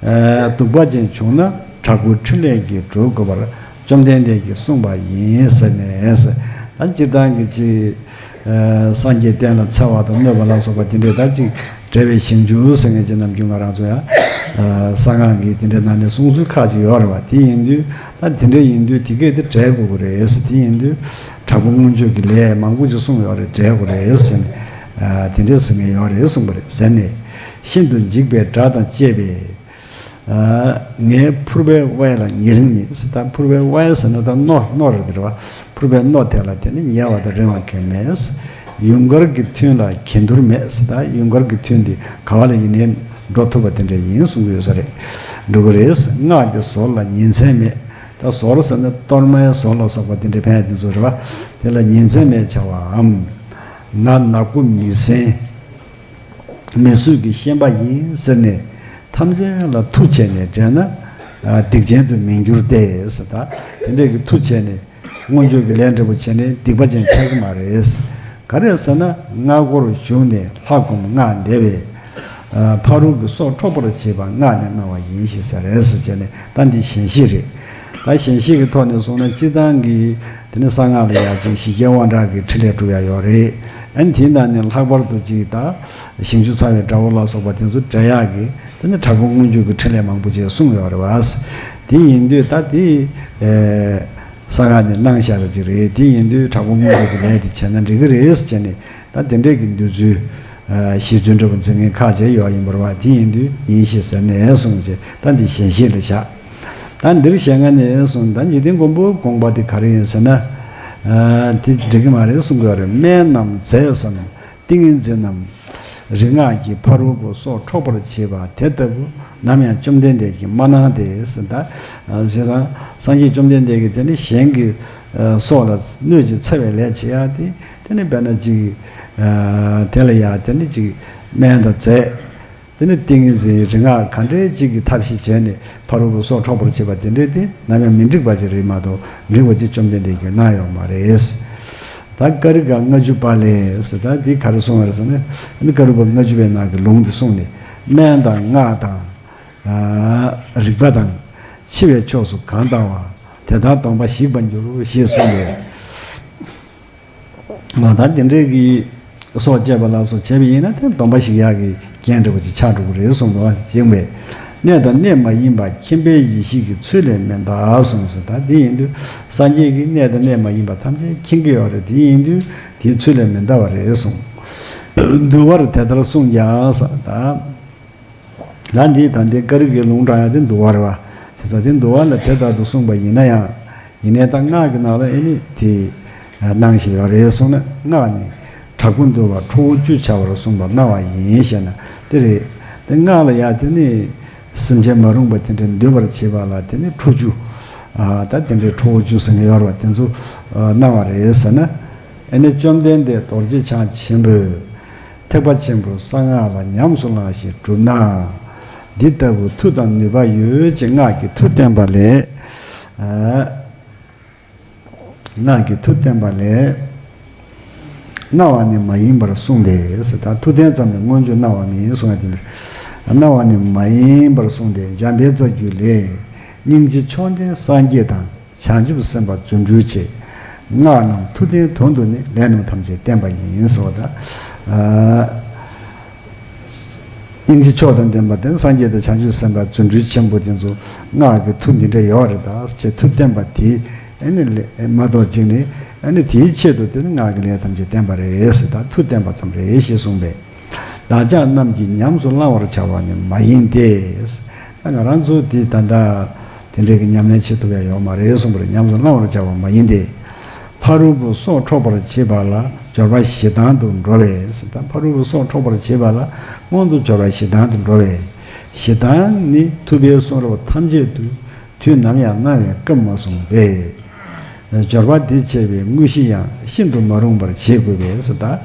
ཨ་སྡུག་པ་ཅན་བྱུང་ན་དྲག་པོའི་ཕྲིན་ལས་ཀྱིས་གྲོལ་དགོས་པར་བཅོམ་ལྡན་འདས་ཀྱིས་གསུངས་པ་ཡིན་ཟེར་ནས། ད་སྤྱིར་བཏང་གི་ཅིག་ཨ་སངས་རྒྱས་བསྟན་ལ་འཚེ་བ་དང་གནོད་པ་ལ་སོགས་པ་དེ་འདྲའི་ད་ཅིག་འབྲེལ་བའི་ཞིང་བཅུ་ཟེར་མཁན་ཅིག་ནམ་རྒྱུན་ང་རང་ཚོ་ཡང་ཨ་གསང་སྔགས་ཀྱི་དེ་འདྲའི་ནང་ནས་གསུང་ཚུལ་ཁག་ཅིག་ཡོད་རེད་བ། དེ་ཡིན་དུས་ད་དེ་འདྲ་ཡིན་དུས་དེ་གས་དེ་འབྲལ་དགོས་ཀྱི་རེད་ཟེར། དེ་ཡིན་དུས་དྲག་པོ་མངོན་བརྗོད་ཀྱི་ལས་མང་པོ་ཅིག་གསུངས་ཡོད་རེད། འབྲལ་དགོས་རེད་ཟེར་ནས། ཨ་དེ་འདྲའི་ཟེར་མཁན་ཡོད་རེད་གསུངས་པ་རེད་ཟེར་ནས། ཤིན་ཏུ་འཇིགས་པའི་སྒྲ་དང་བཅས་པས། ཨ་ངའི་ཕུར་པའི་དབལ་ལ་ཉེ་རིང་མེད་ཟེར། ད་ཕུར་པའི་དབལ་ཟེར་ན་ད་རྣོ་རྣོ་རེད་དེ་རེད་བ། ཕུར་པའི་རྣོ་དེ་ལ་དེ་ནི་ཉེ་བ་དང་རིང་བ་གང་མེད། ཡུངས་ཀར་གྱི་ཐུན་ལ་གྱེན་ཐུར་མེད་ཟེར། ད་ཡུངས་ཀར་གྱི་ཐུན་འདི་ག་བ་ལ་ཡིན་ནའི་འགྲོ་ཐུབ་པ་དེ་འདྲ་ཡིན་གསུང་གི་ཡོད་ས་རེད། འགྲོ་གི་རེད། སྔགས་ཀྱི་ཟོར་ལ་ཉིན་མཚན་མེད། ད་ཟོར་ཟེར་ན་གཏོར་མའི་ཟོར་ལ་སོགས་པ་དེ་འདྲ་ཕན་ཡ་དེ་ཚོ་རེད་བ། དེ་ལ་ཉིན་མཚན་མེད་བྱ་བའམ། ན་ནག་པོ་མི་སྲན། མི་གསོད་ཀྱི་ཤན་པ་ཡིན་ཟེར་ནས་ཐམས་ཅད་ལ་མཐུ་བྱས་ནས་བསྒྲལ་ན་ཨ་སྡིག་ཅན་དུ་མི་འགྱུར་ཏེ་ཟེར། ད་དེ་འདྲས་ཀྱི་མཐུ་བྱས་ནས་མངོན་སྤྱོད་ཀྱི་ལས་འབྲས་བུ་བྱས་ནས་སྡིག་པ་ཅན་ཆགས་ཀྱི་མ་རེད། ག་རེ་ཟེར་ན་སྔགས་སྒོར་ཞུགས་ནས་ལྷ་བསྒོམ་སྔགས་བཟླས་པས། ཨ་ཕ་རོལ་གྱི་སྲོག་འཕྲོག་པར་བྱེད་པ་སྔགས་ནས་གནང་བ་ཡིན་ཞེས་ཟེར་རེད་ཟེར་བྱས་ནས། ད་འདི་ཞལ་བཞེས་རེད། ད་ཞལ་བཞེས་ཀྱི་ཐོག་ནས་སོང་ན་སྤྱིར་བཏང་གི་དེ་ནི་གསང་སྔགས་ལ་ཡ་ཅིག་ཞི་རྒྱས་དབང་དྲག་གི་ཕྲིན་ལས་སྒྲུབ་ཡ་ཡོད་རེད། ཨན་དེའི་ནང་ནས་ལྷག་པར་དུ་ཅིག་ད་ཞིང་བཅུ་ཚ་བའི་དགྲ་བོ་ལ་སོགས་པ་དེ་ཚོ་བསྒྲལ་ཡག་གི་དེ་ནི་དྲག་པོ་མངོན་སྤྱོད་ཀྱི་ཕྲིན་ལས་མང་པོ་ཅིག་གསུངས་ཡོད་རེད་བ། དེ་ཡིན་དུས་ད་དེ་ས་ག་ནས་གནང་བཞག་པ་ཅིག་རེད། དེ་ཡིན་དུས་དྲག་པོ་མངོན་སྤྱོད་ཀྱི་ལས་དེ་བྱས་ན་འགྲིག་གི་རེད་ཟེར་ནས། ད་དེ་འདྲས་ཀྱི་འདོད་ཚུལ་གཞི་འཛིན་འདྲ་པོ་འཛིན་མཁན་ཁག་ཅིག་ཡོད་ཡིན་པ་རེད་བ། དེ་ཡིན་དུས་ཡིན་ཞེས་ཟེར་ནས་གསུངས་བྱས། ད་འདི་ཞལ་བཞེས་ལ་བཞག་ད་འདིར་ཞལ་སྔ་ནས་གསུངས། ད་འཇིག་རྟེན་མགོན་པོའི་དགོངས་པ་དེ་ག་རེ་ཡིན་ཟེར་ན། དེ་འགྲིག་གི་མ་རེད་གསུང་གི་ཡོད་རེད། སྨན་ནམ་རྫས་སམ་ཏིང་ངེ་འཛིན་ནམ། རིག་སྔགས་ཀྱི་ཕ་རོལ་པོའི་སྲོག་འཕྲོག་པར་བྱེད་པ་དེ་ལྟ་བུ་ནམ་ཡང་བཅོམ་ལྡན་འདས་ཀྱིས་མ་གནང་སྟེ་ཟེར། ད་བྱས་ཙང་སངས་རྒྱས་བཅོམ་ལྡན་འདས་ཀྱིས་དེ་ནི་གཞན་གྱི་སྲོག་ལ་གནོད་ཅིང་འཚེ་བའི་ལས་བྱེད་ཡག་དེ། དེ་ནི་དཔེར་ན་ཅིག་དེ་ལ་ཡ་དེ་ནི་ཅིག་སྨན་དང་རྫས། དེ་ནི་ཏིང་ངེ་འཛིན་རིག་སྔགས་ག་འདྲའི་ཅིག་གི་ཐབས་ཤེས་བྱས་ནས་ཕ་རོལ་པོའི་སྲོག་འཕྲོག་པར་བྱེད་པ་དེ་འདྲའི་དེ་ནམ་ཡང་མི་འགྲིག་པ་ཅིག་རེད་མ་གཏོགས་འགྲིག་པ་ཅིག་བཅོམ་ལྡན་འདས་ཀྱིས་གནང་ཡོད་མ་རེད། ད་ཀ་རི་ཀ་ལྔ་བཅུ་པ་ལས་ཟེར། ད་འདི་ག་རེ་གསུངས་པ་རེད་ཟེར་ན། ཀ་རི་ཀ་ལྔ་བཅུ་པའི་ནང་གི་ལུང་འདི་གསུངས་ནས། སྨན་དང་སྔགས་དང་རིག་པ་དང་། འཆི་བའི་ཕྱོགས་སུ་གང་ལྟ་བ། དེ་དག་སྡོམ་པ་ཞིག་པར་འགྱུར་ཞེས་གསུངས་པས། ད་དེ་འདྲའི་གི་སྲོག་བཅད་པ་ལ་སོགས་བྱས་པ་ཡིན་ན་དེ་སྡོམ་པ་ཞིག་ཡག་གི་རྐྱེན་འདྲ་པོ་ཅིག་ཆགས་འགྲོ་གི་རེད་གསུངས་འདུག་ཡིན་པས། གནས་དང་གནས་མ་ཡིན་པ་མཁྱེན་པའི་ཡེ་ཤེས་ཀྱི་ཚུལ་ལས་མི་འདའ་གསུངས་ཟེར། ད་དེ་ཡིན་དུས་སངས་རྒྱས་ཀྱིས་གནས་དང་གནས་མ་ཡིན་པ་ཐམས་ཅད་མཁྱེན་གྱི་ཡོད་རེད། དེ་ཡིན་དུས་དེའི་ཚུལ་ལས་མི་འདའ་བ་རེད་གསུངས། འདུལ་བར་དེ་ལྟར་གསུངས་ཀྱང་ཟེར། ད། ད་འདི་ད་འདི་ཀ་རི་ཀའི་ལུང་དྲངས་ཡ་དེ་འདུལ་བ་རེད་བ། བྱས་ཙང་དེ་འདུལ་བ་ལ་དེ་ལྟར་དུ་གསུངས་པ་ཡིན་ན་ཡང་། ཡིན་ནའི་ད་སྔགས་ཀྱི་ནང་ལ་ཨེ་ནི་དེ་གནང་བཞིན་ཡོད་རེད་གསུངས་ན། སྔགས་ནི་དྲག་པོ་འདུལ་བ་ཁྲོ་བོ་བཅུ་བྱ་བར་གསུངས་པ་གནང་བ་ཡིན་ཞེ་ན་དེ་རེད། དེ་སྔགས་ལ་ཡ་དེ་ནི་སེམས་ཅན་མ་རུངས་པ་དེ་འདྲ་འདུལ་བར་བྱེད་པ་ལ་དེ་ནི་ཁྲོ་བཅུ། ད་དེ་འདྲའི་ཁྲོ་བོ་བཅུ་ཟེར་མཁན་ཡོད་རེད་བ། དེ་ཚོ་གནང་བ་རེད་ཟེར་ན། ཨེ་ནི་བཅོམ་ལྡན་འདས་རྡོ་རྗེ་འཆང་ཆེན་པོས་ཐེག་པ་ཆེན་པོའི་གསང་སྔགས་ལ་ཉམས་སུ་བླངས་ཤིང་བསྒྲུབས་ན། འདི་ལྟ་བུ་མཐུ་དང་ནུས་པ་ཡོད་ཅེས་སྔགས་ཀྱི་མཐུ་བསྟན་པ་ལས། སྔགས་ཀྱི་མཐུ་བསྟན་པ་ལས། གནང་བ་ནི་མ་ཡིན་པར་གསུངས་ཏེ་ཟེར། ད་མཐུ་བསྟན་ཙམ་ལས་མངོན་སྤྱོད་གནང་བ་མིན་གསུངས་ཡ་དེ་མིན། གནང་བ་ནི་མ་ཡིན་པར་གསུངས་ཏེ། འཇམ་དཔལ་རྩ་རྒྱུད་ལས། སྙིང་རྗེ་མཆོག་ལྡན་སངས་རྒྱས་དང་། བྱང་ཆུབ་སེམས་དཔའ་རྫུ་འཕྲུལ་ཆེ། སྔགས་རྣམས་མཐུ་ལྡན་དོན་དུ་ནི། ལས་རྣམས་ཐམས་ཅད་བསྟན་པ་ཡིན་ཟེར་བ་དང་། སྙིང་རྗེ་མཆོག་དང་ལྡན་པ་དེ་སངས་རྒྱས་དང་བྱང་ཆུབ་སེམས་དཔའ་རྫུ་འཕྲུལ་ཆེན་པོ་དེ་ཚོ་སྔགས་ཀྱི་མཐུ་འདི་འདྲ་ཡོད་རེད། ད་ཅེས་མཐུ་བསྟན་པ་དེ་ཨ་ནི་ལས་མ་གཏོགས་གཅིག་ནི་ཨ་ནི་དེའི་ཆེད་དུ་དེ་ནི་སྔགས་ཀྱི་ལས་ཐམས་ཅད་བསྟན་པ་རེད་ཟེར། ད་མཐུ་བསྟན་པ་ཙམ་རེད་ཞེས་གསུངས་པས། བདག་ཅག་རྣམས་ཀྱིས་ཉམས་སུ་བླང་བར་བྱ་བ་ནི་མ་ཡིན་ཏེ། ད་ང་རང་ཚོ་འདི་ད་ལྟ་དེ་འདྲའི་གི་ཉམས་ལེན་བྱེད་ཐུབ་ཡ་ཡོད་མ་རེད་གསུངས་པ་རེད། ཉམས་སུ་བླང་བར་བྱ་བ་མ་ཡིན་ཏེ། ཕ་རོལ་པོའི་སྲོག་འཕྲོག་པར་བྱེད་པ་ལ་སྦྱོར་བ་ཞེ་སྡང་དུ་འགྲོ་བས། ད་ཕ་རོལ་པོའི་སྲོག་འཕྲོག་པར་བྱེད་པ་ལ་སྔོན་དུ་སྦྱོར་བ་ཞེ་སྡང་དུ་འགྲོ་བས། ཞེ་སྡང་ནི་ཐུབ་པའི་གསུང་རབ་ཐམས་ཅད་དུ་དུས་ནམ་ཡང་གནང་བའི་སྐབས་མ་གསུངས་པས། སྦྱོར་བ་འདི་བྱས་པའི་དངོས་གཞི་ཡང་ཤིན་ཏུ་མ་རུངས་པར་བྱེད་དགོས་པས་ཟེར།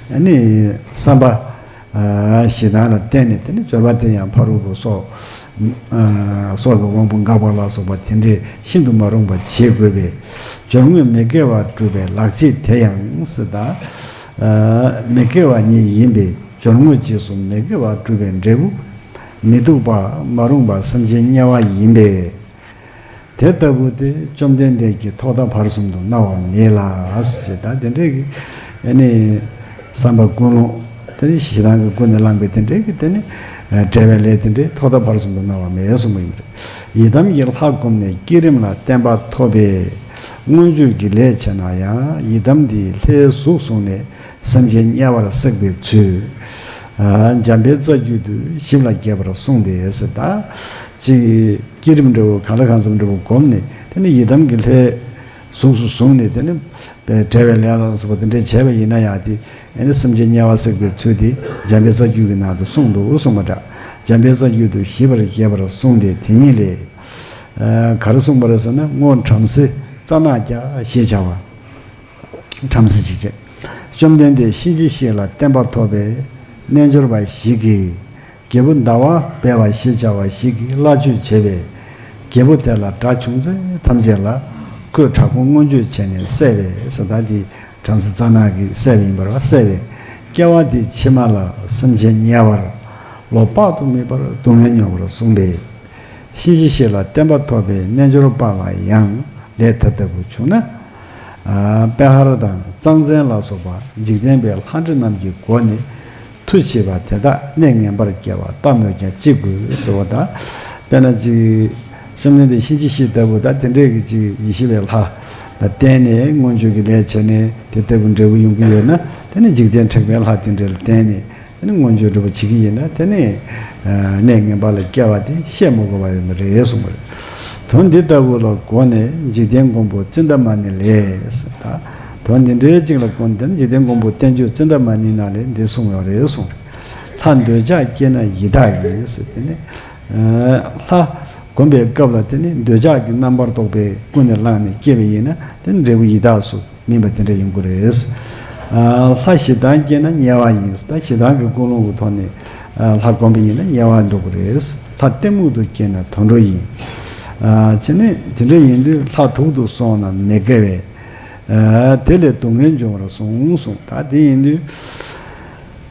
ད་ནི་བསམ་པ་ཞེ་སྡང་ལ་བརྟེན་ནས་དེ་ནི་སྦྱོར་བ་དེ་ཡང་ཕ་རོལ་པོ་སྲོག་སྲོག་གི་དབང་པོ་འགག་པ་ལ་སོགས་པ་དེ་འདྲས་ཤིན་ཏུ་མ་རུངས་པར་བྱེད་དགོས་པས། སྦྱོར་དངོས་མི་དགེ་བ་སྒྲུབ་པའི་ལག་རྗེས་དེ་ཡང་ཟེར། ད་མི་དགེ་བ་ཉིད་ཡིན་པས། སྦྱོར་དངོས་རྗེས་སུ་མི་དགེ་བ་སྒྲུབ་པའི་འབྲས་བུ་མི་སྡུག་པ་མ་རུངས་པ་སེམས་ཅན་དམྱལ་བ་ཡིན་པས། དེ་ལྟ་བུ་དེ་བཅོམ་ལྡན་འདས་ཀྱིས་ཐོག་མཐའ་བར་གསུམ་དུ་གནང་བ་མེད་ལ་ཞེས། ད་དེ་འདྲའི་གི་ཨ་ནི་བསམ་པ་ཀུན་སློང་དེ་ནི་ཞེ་སྡང་གི་ཀུན་ནས་བསླངས་པའི་དེ་འདྲའི་གི་དེ་ནི་བྲལ་བའི་ལས་དེ་འདྲའི་ཐོག་མཐའ་བར་གསུམ་དུ་གནང་བ་མེད་གསུངས་པ་ཡིན་པ་རེད། ཡི་དམ་གྱི་ལྷ་བསྒོམས་ནས་བསྐྱེད་རིམ་ལ་བརྟན་པ་ཐོབ་པས། མངོན་སྤྱོད་ཀྱི་ལས་བྱེད་ན་ཡང་ཡི་དམ་འདིས་ལྷའི་གཟུགས་བཟུང་ནས་སེམས་ཅན་དམྱལ་བར་བསྲེགས་པའི་ཚུལ། འཇམ་དཔལ་རྩ་རྒྱུད་དུ་ཞིབ་ལ་རྒྱས་པར་གསུངས་ཏེ་ཟེར། ད་ཅིག་བསྐྱེད་རིམ་འདྲ་བོ་གང་ལ་གང་འཚམ་འདྲ་བོ་བསྒོམས་ནས་དེ་ནི་ཡི་དམ་གྱི་ལྷའི་གཟུགས་སུ་བཟུང་ནས་དེ་ནི་བྲལ་བའི་ལས་ལ་སོགས་པ་དེ་འདྲ་བྱས་པ་ཡིན་ན་ཡང་དེ་ཨ་ནི་སེམས་ཅན་དམྱལ་བ་བསྲེགས་པའི་ཚུལ་དེ་འཇམ་དཔལ་རྩ་རྒྱུད་ཀྱི་ནང་དུ་གསུངས་འདུག་གསུངས་པ་འདྲ། འཇམ་དཔལ་རྩ་རྒྱུད་དུ་ཞིབ་པར་རྒྱས་པར་གསུངས་ཏེ་དེ་ཉིད་ལས། ག་རེ་གསུངས་པ་རེད་ཟེར་ན། སྔོན་བྲམ་ཟེ་རྩ་ནག་རྒྱ་ཞེས་བྱ་བ། བྲམ་ཟེ་ཅིག་བྱས། བཅོམ་ལྡན་འདས་གཤིན་རྗེ་གཤེད་ལ་བརྟན་པ་ཐོབ་པའི་རྣལ་འབྱོར་པ་ཞིག་གིས། རྒྱལ་པོ་ཟླ་བ་སྦལ་བ་ཞེས་བྱ་བ་ཞིག་གིས་བླ་མཆོད་བྱས་པས། རྒྱལ་པོ་དེ་ལ་དགྲ་བྱུང་ཚེ་ཐམས་ཅད་ལ་ཁོས་དྲག་པོ་མངོན་སྤྱོད་བྱས་ནས་བསད་པས་ཟེར། ད་འདི་བྲམ་ཟེ་རྩ་ནག་གིས་བསད་པ་ཡིན་པ་རེད་བ། བསད་པས། སྐྱེ་བ་འདི་ཕྱི་མ་ལ་སེམས་ཅན་དམྱལ་བར་ལོ་དཔག་ཏུ་མེད་པར་སྡུག་བསྔལ་མྱོང་བར་གསུངས་པས། གཤིན་རྗེ་གཤེད་ལ་བརྟན་པ་ཐོབ་པའི་རྣལ་འབྱོར་པ་ལ་ཡང་ལས་དེ་ལྟ་བུ་བྱུང་ན། ཨ། པེ་ཧར་དང་གཙང་བཙན་ལ་སོགས་པ་འཇིག་རྟེན་པའི་ལྷ་འདྲེ་རྣམས་ཀྱི་སྒོ་ནས་མཐུ་བྱེད་པ་དེ་དག་གནས་ངན་པར་སྐྱེ་བ་ལྟ་སྨོས་ཀྱང་ཅི་དགོས་ཟེར་བ་དང་། དཔེར་ན་ཅིག་བཅོམ་ལྡན་འདས་གཤིན་རྗེ་གཤེད་ལྟ་བུ་དང་དེ་འདྲས་ཀྱི་ཅིག་ཡེ་ཤེས་པའི་ལྷ་ལ་བརྟེན་ནས་མངོན་སྤྱོད་ཀྱི་ལས་བྱས་ནས་དེ་ལྟ་བུ་འབྲས་བུ་ཡོང་གི་ཡོད་ན། དེ་ནི་འཇིག་རྟེན་དྲེགས་པའི་ལྷ་དེ་འདྲ་ལ་བརྟེན་ནས་དེ་ནི་མངོན་སྤྱོད་སྒྲུབ་པ་བྱེད་ཀྱི་ཡིན་ན། དེ་ནི་ཨ་གནས་ངན་པ་ལ་སྐྱེ་བ་དེ་བཤད་མ་དགོས་པ་ཡིན་པ་རེད་གསུངས་པ་རེད། དོན་འདི་ལྟ་བུ་ལ་གོ་ནས་འཇིག་རྟེན་མགོན་པོ་ཙནྡ་མ་ཎི་ལས་ཟེར། ད་དོན་འདི་འདྲའི་ཅིག་ལ་གོ་ནས་དེ་ནི་འཇིག་རྟེན་མགོན་པོ་བསྟན་བཅོས་ཙནྡ་མ་ཎི་ནང་ལས་འདི་གསུངས་ཡོད་རེད་གསུངས། ལྷ་འདོད་ཆགས་སྐྱེས་ན་ཡི་དྭགས་ཡིན་ཟེར། དེ་ནི་ཨ་ལྷ་བསྒོམ་པའི་སྐབས་ལ་དེ་ནི་འདོད་ཆགས་ཀྱི་རྣམ་པར་རྟོག་པས་ཀུན་ནས་བསླངས་ནས་སྐྱེས་པ་ཡིན་ན། དེ་ནི་འབྲས་བུ་ཡི་དྭགས་སུ་སྨིན་པ་དེ་འདྲ་ཡོང་གི་རེད། ཨ་ལྷ་ཞེ་སྡང་སྐྱེས་ན་དམྱལ་བ་ཡིན། ད་ཞེ་སྡང་གི་ཀུན་སློང་གི་ཐོག་ནས་ཨ་ལྷ་བསྒོམ་པ་ཡིན་ན་དམྱལ་བ་འགྲོ་གི་རེད། ལྷ་གཏི་མུག་ཏུ་སྐྱེས་ན་དུད་འགྲོ་ཡིན། ཨ་བྱས་ནས་དེ་འདྲ་ཡིན་དུས་ལྷ་དུག་ཏུ་སོང་ན་མི་དགེ་བས། ཨ་དེ་ལས་སྡུག་བསྔལ་འབྱུང་བར་གསུངས་གསུངས། ད་དེ་ཡིན་དུས་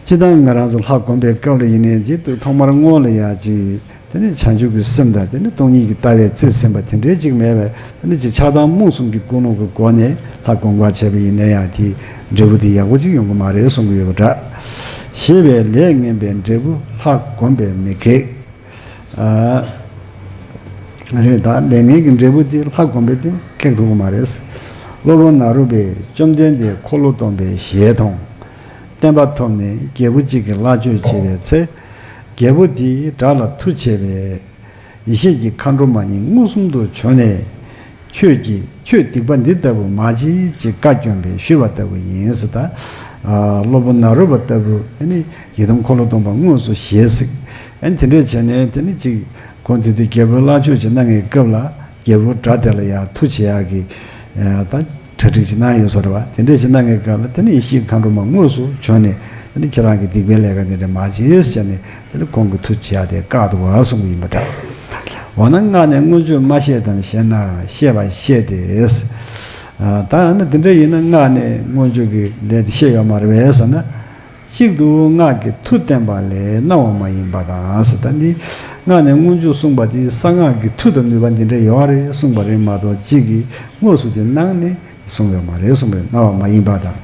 སྤྱིར་བཏང་ང་རང་ཚོ་ལྷ་བསྒོམ་པའི་སྐབས་ལ་ཡིན་ནའི་ཅིག་ཏུ་ཐོག་མར་སྔོན་ལ་ཡ་ཅིག་དེ་ནི་བྱང་ཆུབ་ཀྱི་སེམས་དང་། དེ་ནི་སྟོང་ཉིད་ཀྱི་ལྟ་བའི་རྩིས་ཟིན་པ་དེ་འདྲའི་ཅིག་མེད་པས། དེ་ནི་ཅིག་ཆགས་སྡང་རྨུགས་གསུམ་གྱི་ཀུན་སློང་གི་སྒོ་ནས་ལྷ་བསྒོམ་ག་བྱས་པ་ཡིན་ན་ཡང་དེའི་འབྲས་བུ་དེ་ཡག་པོ་ཅིག་ཡོང་གི་མ་རེད་གསུང་གི་ཡོད་པ་འདྲ། ཞེས་པའི་ལས་ངན་པའི་འབྲས་བུ་ལྷ་བསྒོམ་པས་མི་ཁེགས། ཨ་རེད། ད་ལས་ངན་གྱི་འབྲས་བུ་དེ་ལྷ་བསྒོམ་པས་དེ་ཁེགས་ཐུབ་ཀྱི་མ་རེད། སློབ་དཔོན་ནཱ་རོ་པས་བཅོམ་ལྡན་འདས་འཁོར་ལོ་སྡོམ་པའི་ཞལ་མཐོང་། བསྟན་པ་ཐོབ་ནས་རྒྱལ་པོ་གཅིག་གི་བླ་མཆོད་བྱེད་པའི་ཚེ། རྒྱལ་པོ་དེས་དགྲ་ལ་མཐུ་བྱས་པས། ཡེ་ཤེས་ཀྱི་མཁའ་འགྲོ་མ་ཉིད་མངོན་སུམ་དུ་བྱོན་ནས། ཁྱོད་ཀྱིས་ཁྱོད་སྡིག་པ་འདི་ལྟ་བུ་མ་བྱེད་ཅེས་བཀའ་བཀྱོན་པས་ཞུས་པ་ལྟ་བུ་ཡིན་ཟེར། ད་ཨ་སློབ་དཔོན་ནཱ་རོ་པ་ལྟ་བུ་ཨ་ནི་ཡི་དམ་འཁོར་ལོ་སྡོམ་པ་དངོས་སུ་ཞལ་གཟིགས། ཨ་ནི་དེ་འདྲས་བྱས་ནས་དེ་ནི་ཅིག་ཁོང་དེ་དུས་རྒྱལ་པོའི་བླ་མཆོད་ཅིག་གནང་བའི་སྐབས་ལ་རྒྱལ་པོ་དགྲ་དེ་ལ་ཡང་མཐུ་བྱེད་ཡག་གི་ཨ་ད་གྲ་སྒྲིག་ཅིག་གནང་ཡོད་ས་རེད་བ། དེ་འདྲས་ཅིག་གནང་བའི་སྐབས་ལ་དེ་ནི་ཡེ་ཤེས་མཁའ་འགྲོ་མ་དངོས་སུ་བྱོན་ནས། དེ་ནི་ཁྱེད་རང་གི་སྡིག་པའི་ལས་ཀ་དེ་འདྲས་མ་བྱེད་ཟེར་ནས། དེ་ནི་ཁོང་གི་མཐུ་བྱེད་ཡག་དེ་བཀག་འདུག་ག་གསུངས་པ་ཡིན་པ་འདྲ། འོ་ན་སྔགས་ནས་མངོན་སྤྱོད་མ་བཤད་དམ་ཞེ་ན། བཤད་པ་བཤད་དེ། ཨ་ད་ནི་དེ་འདྲ་ཡིན་ན་སྔགས་ནས་མངོན་སྤྱོད་ཀྱི་ལས་དེ་བཤད་ཡོད་མ་རེད་པས་ཟེར་ན། གཅིག་ཏུ་སྔགས་ཀྱི་མཐུ་བསྟན་པ་ལས་སྣང་བ་མ་ཡིན་པ་དང་ཟེར། ད་འདི་སྔགས་ནས་མངོན་སྤྱོད་གསུངས་པ་དེ་གསང་སྔགས་ཀྱི་མཐུ་དང་ནུས་པ་འདི་འདྲ་ཡོད་རེད་གསུངས་པ་རེད་མ་གཏོགས། གཅིག་གིས་དངོས་སུ་དེ་སྣང་ནས་གསུངས་ཡོད་མ་རེད་གསུངས་པས་སྣང་བ་མ་ཡིན་པ་དང་།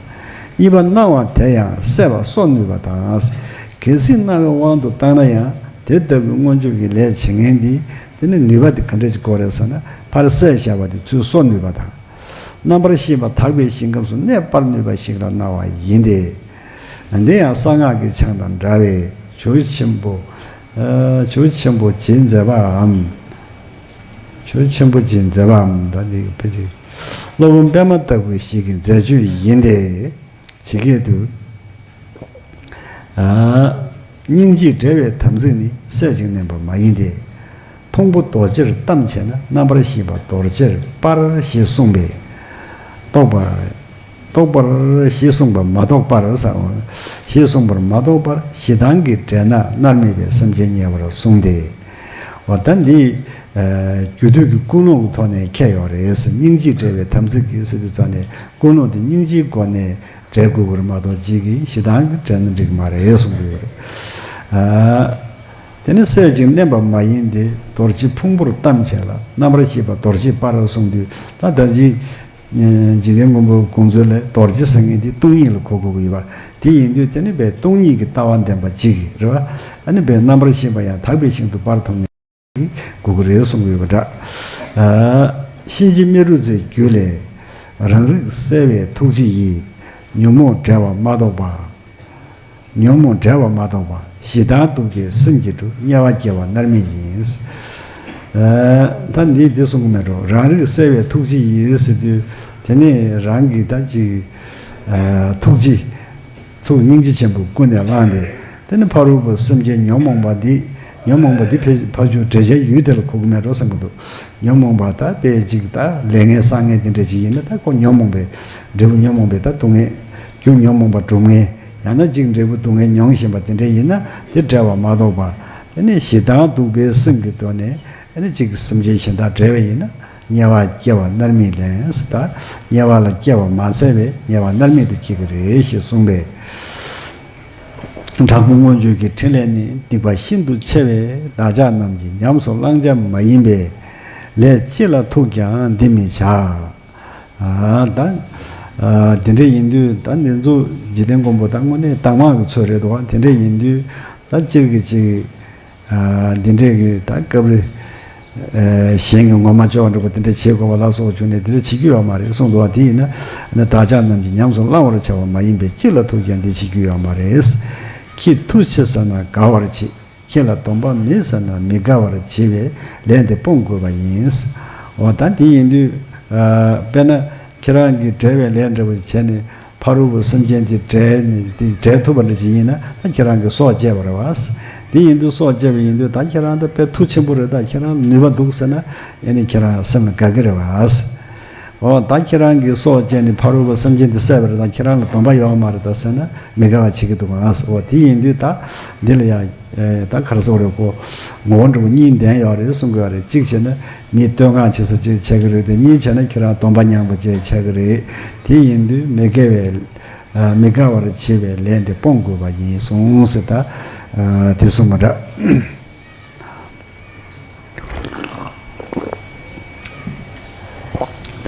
གཉིས་པ་སྣང་བ་དེ་ཡང་སད་པ་གསོ་ནུས་པ་དང་། གལ་སྲིད་སྣང་བའི་དབང་དུ་བཏང་ན་ཡང་དེ་ལྟ་བུའི་མངོན་སྤྱོད་ཀྱི་ལས་བྱེད་མཁན་འདི་དེ་ནི་ནུས་པ་དེ་ག་འདྲ་ཅིག་དགོས་རེད་ཟེར་ན། ཕར་བསད་བཞག་པ་དེ་ཚུར་གསོ་ནུས་པ་དང་། རྣམ་པར་ཤེས་པ་དག་པའི་ཞིང་ཁམས་སུ་གནས་སྤར་ནུས་པ་ཞིག་ལ་སྣང་བ་ཡིན་ཏེ། འདི་ཡང་གསང་སྔགས་ཀྱི་ཆང་དང་འདྲ་བས་ཇོ་བོ་ཆེན་པོ། ཨ་ཇོ་བོ་ཆེན་པོ་ཇི་མཛད་པའམ། ཇོ་བོ་ཆེན་པོ་ཇི་མཛད་པའམ། ད་འདི་ཕལ་ཆེར་སློབ་དཔོན་པདྨ་ལྟ་བུ་ཞིག་གི་མཛད་སྤྱོད་ཡིན་ཏེ། ཇི་སྐད་དུ། ཨ་སྙིང་རྗེས་བྲལ་བའི་དམ་ཚིག་ནི། སད་ཅིང་མནན་པ་མ་ཡིན་ཏེ། ཕུང་པོ་རྡོ་རྗེར་གཏམས་བྱས་ན། རྣམ་པར་ཤེས་པ་རྡོ་རྗེར་སྤར་ཞེས་གསུངས་པས། རྟོག་པ། རྟོག་པར་ཞེས་གསུངས་པ་མ་རྟོགས་པར་ཟེར། ཞེས་གསུངས་པར་མ་རྟོགས་པར་ཞེ་སྡང་གིས་བྲལ་ན་མནར་མེད་པའི་སེམས་ཅན་ཉེ་བར་བཟུང་སྟེ། འོ་ད་འདི་ཨ་རྒྱུ་འདོད་ཀྱི་ཀུན་སློང་གི་ཐོག་ནས་ཁྱེར་ཡོད་རེད་ཟེར། སྙིང་རྗེས་བྲལ་བའི་དམ་ཚིག་གིས་ཟེར་དུས་ཙང་ནས་ཀུན་སློང་དེ་སྙིང་རྗེའི་སྒོ་ནས་བྲལ་དགོས་ཀྱི་རེད་མ་གཏོགས། གཅིག་གིས་ཞེ་སྡང་གིས་བྲལ་ན་འགྲིག་གི་མ་རེད་གསུངས་ཀྱི་ཡོད་རེད། ཨ་དེ་ནི་སད་ཅིང་མནན་པ་མ་ཡིན་ཏེ། རྡོ་རྗེ་ཕུང་པོར་གཏམས་བྱས་ལ། རྣམ་པར་ཤེས་པ་རྡོ་རྗེར་སྤར་གསུངས་དུས། ད་ད་ཅི་འཇིག་རྟེན་མགོན་པོ་དགོངས་ཚུལ་ལས་རྡོ་རྗེ་ཟེར་མཁན་དེ་སྟོང་ཉིད་ལ་གོ་དགོས་ཀྱི་ཡོད་པ་དེ་ཡིན་དུས། དེ་ནི་བས་སྟོང་ཉིད་ཀྱི་ལྟ་བ་ལྡན་པ་གཅིག་གིས་རེད་བ། ཨ་ནི་བས་རྣམ་པར་ཤེས་པ་ཡང་དག་པའི་ཞིང་དུ་སྤར་ཐུབ་ནས་དགོས་ཀྱི་རེད་གསུངས་ཀྱི་ཡོད་པ་འདྲ། ཨ་གཤིན་རྗེ་རྨེ་རུ་རྩེའི་རྒྱུད་ལས། རང་རིག་གསལ་བའི་ཐུགས་རྗེ་ཡིས། ཉོན་མོངས་བྲལ་བ་མ་རྟོགས་པ། ཉོན་མོངས་བྲལ་བ་མ་རྟོགས་པ། ཞེ་སྡང་གདུག་པའི་སེམས་ཀྱིས་གྲུབ། དམྱལ་བ་སྐྱེ་བ་མནར་མེད་ཡིན། ཨ་ད་འདིས་འདི་གསུང་གི་མེད་འགྲོ། རང་རིག་གསལ་བའི་ཐུགས་རྗེ་ཡིས་ཟེར་དུས། དེ་ནས་རང་གི་ད་ཅིག་ཨ་ཐུགས་རྗེ། ཐུགས་སྙིང་རྗེ་ཆེན་པོ་ཀུན་ནས་བསླངས་ཏེ། དེ་ནི་ཕ་རོལ་པོ་སེམས་ཅན་ཉོན་མོངས་པ་འདི། ཉོན་མོངས་པ་འདི་ཕལ་ཕལ་ཆེར་བསྒྲལ་བྱའི་ཡུལ་དེ་ལ་གོ་གི་མེད་འགྲོ་བསམ་གྱི་འདུག། ཉོན་མོངས་པ་ད་དཔེ་ཅིག་ད་ལས་ངན་བསགས་མཁན་དེ་འདྲ་ཅིག་ཡིན་ན། ད་ཁོ་ཉོན་མོངས་པའི་འབྲས་བུ། ཉོན་མོངས་པའི་ད་སྡུག་བསྔལ། རྒྱུ་ཉོན་མོངས་པ་སྒྲུབ་མཁན། ཡང་ན་ཅིག་འབྲས་བུ་སྡུག་བསྔལ་མྱོང་བཞིན་པ་དེ་འདྲ་ཡིན་ན། དེ་བསྒྲལ་བ་མ་གཏོགས་པ། དེ་ནི་ཞེ་སྡང་གདུག་པའི་སེམས་ཀྱི་ཐོག་ནས། དེ་ནི་ཅིག་སེམས་ཅན་གཞན་དག་བསྒྲལ་བ་ཡིན་ན། དམྱལ་བ་སྐྱེ་བ་མནར་མེད་ལེན་ཟེར། ད་དམྱལ་བ་ལ་སྐྱེ་བ་མ་ཚད་པའི་དམྱལ་བ་མནར་མེད་དུ་སྐྱེ་གི་རེད་ཞེས་གསུངས་པས། དྲག་པོའི་མངོན་སྤྱོད་ཀྱི་ཕྲིན་ལས་ནི། སྡིག་པ་ཤིན་ཏུ་ཆེ་བས་བདག་ཅག་རྣམས་ཀྱིས་ཉམས་སུ་བླང་བྱ་མ་ཡིན་པས། ལས་ཅི་ལ་ཐུག་ཀྱང་འདི་མི་བྱ། ཨ་ད་ཨ་དེ་འདྲ་ཡིན་དུས་ད་འདི་ཚོ་འཇིག་རྟེན་མགོན་པོ་ད་དངོས་གནས་དྭངས་མ་གི་ཚོད་རེད་འདུག་བ། དེ་འདྲ་ཡིན་དུས་ད་སྤྱིར་གྱི་ཅིག་ཨ་འདི་འདྲས་ཀྱི་ད་སྐབས་རེ་ཨ་གཞན་གྱི་ངོ་མ་བཅོ་བ་འདྲ་པོ་དེ་འདྲ་བྱེད་དགོས་པ་ལ་སོགས་བྱུང་ནས་དེ་འདྲ་བྱེད་རྒྱུ་ཡོད་མ་རེད་གསུངས་འདུག་བ། དེ་ཡིན་ན་ཨ་ནི་བདག་ཅག་རྣམས་ཀྱིས་ཉམས་སུ་བླང་བར་བྱ་བ་མ་ཡིན་པས་ཅི་ལ་ཐུག་ཀྱང་འདི་བྱེད་རྒྱུ་ཡོད་མ་རེད། ཁྱེད་མཐུ་ཆེ་ཟེར་ན་དགའ་བར་བྱེད། ཁྱེད་ལ་སྡོམ་པ་མེད་ཟེར་ན་མི་དགའ་བར་བྱེད་པའི་ལན་དེ་སྤོང་དགོས་པ་ཡིན། འོ་ད་དེ་ཡིན་དུས་ཨ་དཔེར་ན་ཁྱེད་རང་གིས་བསྒྲལ་བའི་ལས་འདྲ་པོ་བྱས་ནས་ཕ་རོལ་པོ་སེམས་ཅན་དེ་བསྒྲལ་ནས་དེ་བསྒྲལ་ཐུབ་པ་འདྲ་ཅིག་ཡིན་ན་ད་ཁྱེད་རང་གིས་སྲོག་བཅད་པ་རེད་བ། དེ་ཡིན་དུས་སྲོག་བཅད་པ་ཡིན་དུས་ད་ཁྱེད་རང་ད་དཔེ་མཐུ་ཆེན་པོ་རེད། ད་ཁྱེད་རང་ནུས་པ་འདུག་ཟེར་ན་ཨེ་ནི་ཁྱེད་རང་སེམས་ལ་དགའ་གི་རེད་བ། འོ་ད་ཁྱེད་རང་གིས་སྲོག་བཅད་ནས་ཕ་རོལ་པོ་སེམས་ཅན་དེ་བསད་པ་རེད། ད་ཁྱེད་རང་ལ་སྡོམ་པ་ཡོད་མ་རེད་ད་ཟེར་ན་མི་དགའ་བ་བྱེད་ཀྱི་འདུག་ཨ། འོ་དེ་ཡིན་དུས་ད་འདི་ལ་ཡང་ཨེ་ད་ག་རེ་ཟེར་དགོས་རེད། ཁོ་ངོ་བོ་འདྲ་པོ་གཉིས་ལྡན་ཡོད་རེད་གསུང་གི་ཡོད་རེད། གཅིག་བྱས་ན་མི་བསྟོད་བསྔགས་བྱེད་ས་གཅིག་བྱེད་ཀྱི་རེད་དེ། གཉིས་བྱས་ན་ཁྱེད་རང་སྡོམ་པ་མྱངས་པ་བཅས་བྱེད་ཀྱི་རེད། དེ་ཡིན་དུས་མི་དགའ་བའི་ཨ་མི་དགའ་བར་བྱེད་པའི་ལན་དེ་སྤོང་དགོས་པ་ཡིན་གསུངས་ཟེར། ད་ཨ་དེ་གསུངས་པ་འདྲ།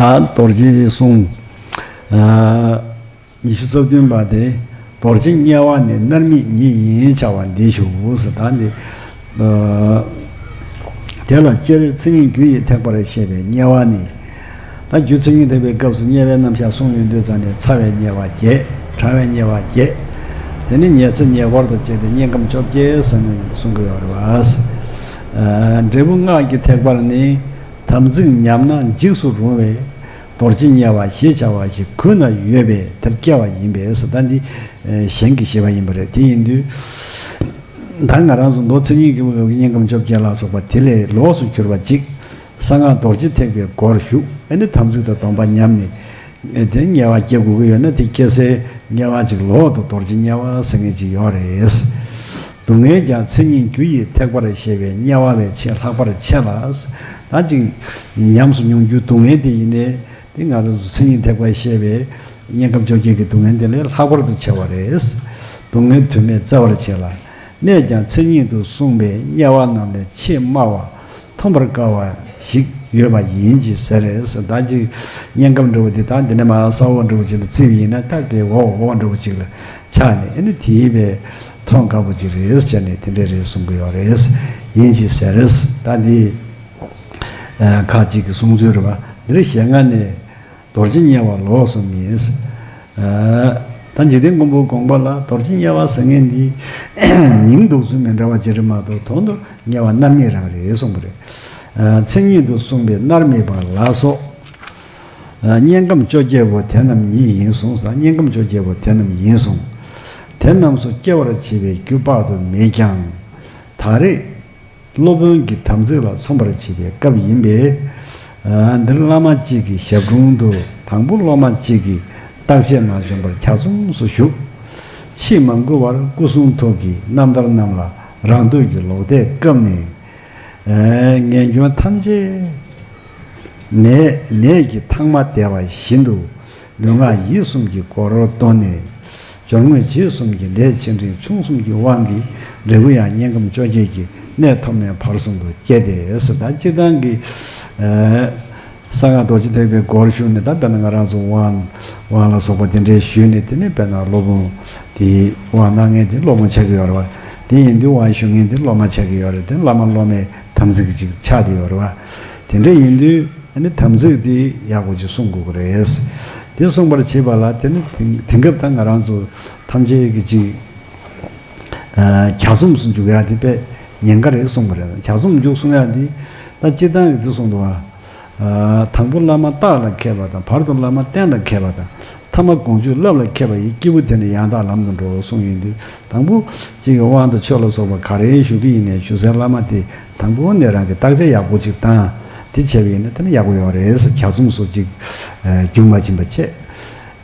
ད་རྡོ་རྗེའི་གསུང་ཨ་ཉི་ཤུ་རྩ་བདུན་པ་དེ། རྡོ་རྗེ་དམྱལ་བ་ནི་མནར་མེད་ཉིད་ཡིན་བྱ་བ་འདི་ཞུ་ཟེར། ད་འདི་ཨ་དེ་ལ་སྤྱིར་མཚན་ཉིད་རྒྱུ་ཡི་ཐེག་པར་བཤད་པའི་དམྱལ་བ་ནི། ད་རྒྱུ་མཚན་ཉིད་ཐེག་པའི་སྐབས་སུ་དམྱལ་བའི་རྣམ་གཞག་གསུངས་ཡོང་དུས་ཙང་ནས་ཚ་བའི་དམྱལ་བ་བརྒྱད། གྲང་བའི་དམྱལ་བ་བརྒྱད། དེ་ནས་ཉལ་ཚེ་ཉལ་འཁོར་དང་བཅས་ཏེ་དམྱལ་ཁམས་བཅོ་བརྒྱད་ཟེར་ནས་གསུང་གི་ཡོད་རེད་བ། ཨ་འབྲས་བུ་སྔགས་ཀྱི་ཐེག་པར་ནི། དམ་ཚིག་ཉམས་ན་འཇིགས་སུ་རུང་བས། རྡོ་རྗེ་དམྱལ་བ་ཞེས་བྱ་བ་ཞིག་གུད་ན་ཡོད་པས་དེར་སྐྱེ་བ་ཡིན་པས་ཟེར། ད་འདི་ཨ་གཞན་གྱི་བཞེད་པ་ཡིན་པ་རེད། དེ་ཡིན་དུས་ད་ང་རང་ཚོ་མདོ་མཚན་ཉིད་ཀྱི་དམྱལ་ཁམས་བཅོ་བརྒྱད་ལ་སོགས་པ་དེ་ལས་ལོགས་སུ་གྱུར་པ་གཅིག་གསང་སྔགས་རྡོ་རྗེ་ཐེག་པའི་སྒོར་ཞུགས། ཨ་ནི་དམ་ཚིག་དང་སྡོམ་པ་ཉམས་ནས་ཨ་དེ་དམྱལ་བ་སྐྱེ་དགོས་ཀྱི་ཡོད་ན་དེ་སྐྱེ་སའི་དམྱལ་བ་གཅིག་ལོགས་སུ་རྡོ་རྗེ་དམྱལ་བ་ཟེར་མཁན་གཅིག་ཡོད་རེད། སྡུག་བསྔལ་ཀྱང་མཚན་ཉིད་རྒྱུ་ཡི་ཐེག་པར་བཤད་པའི་དམྱལ་བ་བས་ཆེས་ལྷག་པར་ཆེ་ལ། ད་ཅིག་ཉམས་སུ་མྱོང་རྒྱུ་སྡུག་བསྔལ་དེ་ཡིན་ནའི་དེ་ང་རང་ཚོ་མཚན་ཉིད་ཐེག་པར་བཤད་པའི་དམྱལ་ཁམས་བཅོ་བརྒྱད་ཀྱི་སྡུག་བསྔལ་དེ་ལས་ལྷག་པར་དུ་ཆེ་བ་རེད། སྡུག་བསྔལ་དུ་མས་བརྩེ་བར་བྱེད་ལ། གནས་ཀྱང་མཚན་ཉིད་དུ་གསུངས་པས་དམྱལ་བ་རྣམས་ལས་ཆེས་དམའ་བ་མཐོང་བར་དཀའ་བ་ཞིག་ཡོད་པ་ཡིན་གྱི་ཟེར། ད་ཅིག་དམྱལ་ཁམས་འདྲ་བོ་དེ་ད་འདི་ནས་མར་ས་འོག་འདྲ་བོ་ཅིག་ལ་བརྩིས་པ་ཡིན་ན་ད་དཔེ་འོག་འོག་འདྲ་བོ་ཅིག་ལ་ཆགས་ནས་ཨ་ནི་དེའི་བས་མཐོང་དཀའ་པོ་ཅིག་རེད་ཟེར་ནས་དེ་འདྲ་རེད་གསུང་གི་ཡོད་རེད། ཡིན་གྱི་ཟེར། ད་འདི་ཨ་ཁ་ཅིག་གི་གསུང་ཚུལ་རེད་བ། འདིར་ཞལ་སྔ་ནས། རྡོ་རྗེ་དམྱལ་བ་ལོགས་སུ་མིན། ཨ་ད་འཇིག་རྟེན་མགོན་པོའི་དགོངས་པ་ལ་རྡོ་རྗེ་དམྱལ་བ་ཟེར་མཁན་འདི་མིང་འདོགས་ཚུལ་མི་འདྲ་བ་ཅིག་རེད་མ་གཏོགས་དོན་དུ་དམྱལ་བ་མནར་མེད་རང་རེད་གསུངས་པ་རེད། ཨ་མཚན་ཉིད་དུ་གསུངས་པའི་མནར་མེད་པ་ལ་སོགས། ཨ་དམྱལ་ཁམས་བཅོ་བརྒྱད་པོ་དེ་རྣམས་ཉིད་ཡིན་གསུངས་ས། དམྱལ་ཁམས་བཅོ་བརྒྱད་པོ་དེ་རྣམས་ཡིན་གསུངས། དེ་རྣམས་སུ་སྐྱེ་བར་བྱེད་པའི་རྒྱུ་དཔག་ཏུ་མེད་ཀྱང་། ད་རེས། སློབ་དཔོན་གྱི་དམ་ཚིག་ལ་མཚོན་པར་བྱེད་པའི་སྐབས་ཡིན་པས། ཨ་འདིར་བླ་མ་གཅིག་གི་ཞབས་དྲུང་དུ་དང་པོ་སློབ་མ་གཅིག་གིས་བརྟག་དཔྱད་མ་བྱུང་བར་གྱ་ཚོམས་སུ་བཞུགས། ཕྱིས་མ་འགུལ་བར་སྐུ་གསུང་ཐུགས་ཀྱི་རྣམ་ཐར་རྣམས་ལ་རང་འདོད་ཀྱི་ལོག་ལྟས་བཀབ་ནས། ཨ་ངན་སྐྱོན་ཐམས་ཅད་ནད་ནད་ཀྱི་ཐང་མ་བདེ་བ་བཞིན་དུ། ལུས་ངག་ཡིད་གསུམ་གྱི་སྒོ་རུ་གཏོར་ནས། སྦྱོར་དངོས་རྗེས་གསུམ་གྱི་ལས་ཆེ་འབྲིང་ཆུང་གསུམ་གྱི་དབང་གིས་འབྲས་བུ་ཡང་དམྱལ་ཁམས་བཅོ་བརྒྱད་ཀྱི་གནས་ཐོབ་ནས་བར་གསུམ་དུ་སྐྱེ་སྟེ་ཟེར། ད་སྤྱིར་བཏང་གི་ཨ་གསང་སྔགས་རྡོ་རྗེ་ཐེག་པའི་སྒོར་ཞུགས་ནས་ད་དཔེར་ན་ང་རང་ཚོ་དབང་དབང་ལ་སོགས་པ་དེ་འདྲའི་ཞུས་ནས་དེ་ནས་དཔེར་ན་སློབ་དཔོན་དེའི་དབང་གནང་མཁན་དེ་སློབ་དཔོན་ཆགས་ཀྱི་ཡོད་རེད་བ། དེ་ཡིན་དུས་དབང་ཞུ་མཁན་དེ་སློབ་མ་ཆགས་ཀྱི་ཡོད་རེད། དེ་བླ་མ་སློབ་མའི་དམ་ཚིག་ཅིག་ཆགས་བསྡད་ཡོད་རེད་བ། དེ་འདྲ་ཡིན་དུས། ཨ་ནི་དམ་ཚིག་དེ་ཡག་པོ་ཅིག་སྲུང་དགོས་ཀྱི་རེད། དེ་སྲུང་བར་བྱེད་པ་ལ་དེ་ནི་དེང་དེང་སྐབས་ད་ང་རང་ཚོ་ཐམས་ཅད་ཀྱི་ཅིག་ཨ་གྱ་ཚོམས་སུ་འཇུག་ཡག་དེ་དཔེ་ཉེན་ཁ་རེད་གསུངས་པ་རེད། གྱ་ཚོམས་འཇུག་གསུང་ཡག་དེ་ད་སྤྱིར་བཏང་གི་དེ་གསུངས་འདུག་ཨ། ཨ་དང་པོ་བླ་མ་རྟགས་ལ་མཁས་པ་དང་། བར་དུ་བླ་མ་རྟེན་ལ་མཁས་པ་དང་། ཐ་མ་དགོངས་རྒྱུད་བསླབ་ལ་མཁས་པ་ཡི། སྐྱེས་བུ་དེ་ནི་ཡང་དག་ལམ་དུ་འགྲོ་གསུངས་ཡོང་དུས། དང་པོ་གཅིག་གི་དབང་དང་ཆོས་ལ་སོགས་པ་ག་རེ་ཞུ་གི་ཡིན་ནའི་ཞུ་སའི་བླ་མ་དེ་དང་པོ་ནས་རང་གི་བརྟག་དཔྱད་ཡག་པོ་ཅིག་བཏང་། དེ་བྱས་པ་ཡིན་ན་དེ་ནི་ཡག་པོ་ཡོད་རེད་ཟེར། གྱ་ཚོམས་སུ་ཅིག་རྒྱུག་མ་ཕྱིན་པ་བྱས།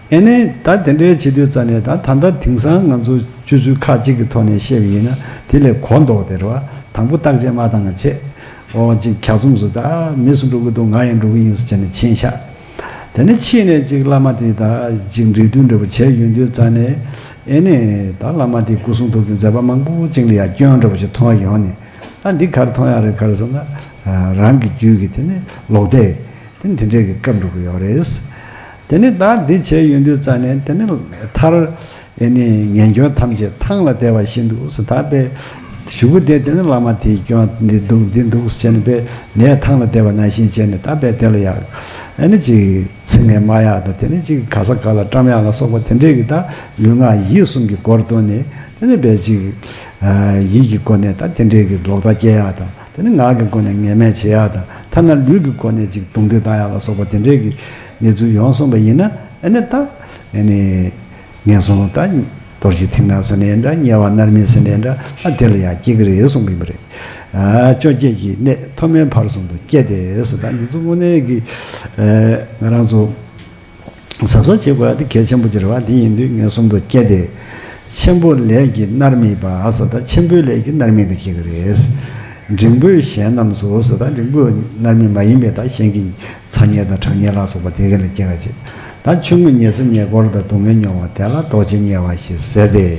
ཨེ་ནས་ད་དེ་འདྲའི་བྱེད་དུས་ཙ་ནས་ད་ད་ལྟ་དེང་སང་ང་ཚོ་སྤྱོད་ཚུལ་ཁག་ཅིག་གི་ཐོག་ནས་བཤད་པ་ཡིན་ན་དེ་ལས་གོ་མདོག་དེ་རེད་བ། དང་པོ་བརྟག་དཔྱད་མ་བཏང་བ་བྱས། ཨོ་ཅིག་གྱ་ཚོམས་སུ་ད་མི་སུ་འགྲོ་གི་འདུག་ང་ཡང་འགྲོ་གི་ཡིན་ཟེར་བྱས་ནས་ཕྱིན་ཤག་དེ་ནས་ཕྱིས་ནས་ཅིག་བླ་མ་དེ་ད་ཅིག་འགྲིག་མཐུན་འདྲ་པོ་བྱས་ཡོང་དུས་ཙ་ནས་ཨེ་ནས་ད་བླ་མ་དེ་སྐུ་གསུང་ཐུགས་ཀྱི་མཛད་པ་མང་པོ་ཅིག་ལ་ཡང་སྐྱོན་འདྲ་པོ་ཞིག་མཐོང་ཡོང་ནས། ད་འདི་ག་རེ་མཐོང་ཡག་རེད་ག་རེ་ཟེར་ན། རང་གི་རྒྱུད་ཀྱི་དེ་ནས་ལོག་ལྟས་དེ་དེ་འདྲས་ཀྱི་བཀབ་འགྲོ་གི་ཡོད་རེད། དེ་ནི་ད་འདི་བྱས་ཡོང་དུས་ཙ་ནས་དེ་ནི་མཐར་ཨེ་ནི་ངན་སྐྱོན་ཐམས་ཅད་ཐང་ལ་བརྡལ་བ་བཞིན་དུ་ཟེར། ད་དཔེ་གཞུག་གུ་དེ་དེ་ནི་བླ་མ་དེའི་སྐྱོན་འདི་འདུག་འདི་འདུག་ཟེར་བྱས་ནས་དཔེ་ནས་ཐང་ལ་བརྡལ་བ་ནང་བཞིན་བྱས་ནས། ད་དཔེ་དེ་ལ་ཡག་ཨེ་ནི་ཅིག་ཚིག་ངན་སྨྲ་ཡག་དང་། དེ་ནི་ཅིག་ག་ས་ག་ལ་བཀྲམ་ཡག་ལ་སོགས་པ་དེ་འདྲས་ཀྱི་ད་ལུས་ངག་ཡིད་གསུམ་གྱི་སྒོར་གཏོང་ནས། དེ་ནི་དཔེ་ཅིག་ཡིད་ཀྱི་སྒོ་ནས་ད་དེ་འདྲས་ཀྱི་ལོག་ལྟ་སྐྱེ་ཡག་དང་། དེ་ནི་ངག་གི་སྒོ་ནས་ངན་སྨྲས་བྱེད་ཡག་དང་། ཐ་ན་ལུས་ཀྱི་སྒོ་ནས་ཅིག་རྡུང་རྡེག་བཏང་ཡག་ལ་སོགས་པ་དེ་འདྲས་ཀྱི་གནས་ཚུལ་ཡོང་སོང་བ་ཡིན་ན། ཨ་ནི་ད་ཨ་ནི་ངན་སོང་ད་རྡོ་རྗེ་ཐིག་ནག་ཟེར་ནའི་འདྲ། དམྱལ་བ་མནར་མེད་ཟེར་ནའི་འདྲ། ད་དེ་ལ་ཡང་སྐྱེ་གི་རེད་གསུངས་པ་ཡིན་པ་རེད། ཨ་བཅོ་བརྒྱད་ཀྱི་གནས་མཐོ་དམན་ཕར་གསུམ་དུ་སྐྱེ་སྟེ་ཟེར། ད་འདི་ཚོ་དངོས་གནས་ཀྱི་ཨ་ང་རང་ཚོ་གཟབ་གཟབ་བྱེད་དགོས་ཡ་དེ་གལ་ཆེན་པོ་ཅིག་རེད་བ། དེ་ཡིན་དུས་ངན་སོང་དུ་སྐྱེ་སྟེ། ཆེན་པོ་ལས་ཀྱིས་མནར་མེད་པ་ཟེར། ད་ཆེན་པོའི་ལས་ཀྱིས་མནར་མེད་དུ་སྐྱེ་གི་རེད། འབྲིང་པོས་གཞན་རྣམས་སུ་ཟེར། ད་འབྲིང་པོ་མནར་མེད་མ་ཡིན་པའི་ད་གཞན་གྱི་ཚ་དམྱལ་དང་གྲང་དམྱལ་ལ་སོགས་པ་དེ་ག་ལ་སྐྱེ་ག་བྱེད། ད་ཆུང་ངུས་ཉེ་ཚེ་ཉེ་འཁོར་དང་སྡུག་བསྔལ་མྱོང་བ་དེ་ལ་རྡོ་རྗེ་དམྱལ་བ་ཞེས་ཟེར་ཏེ།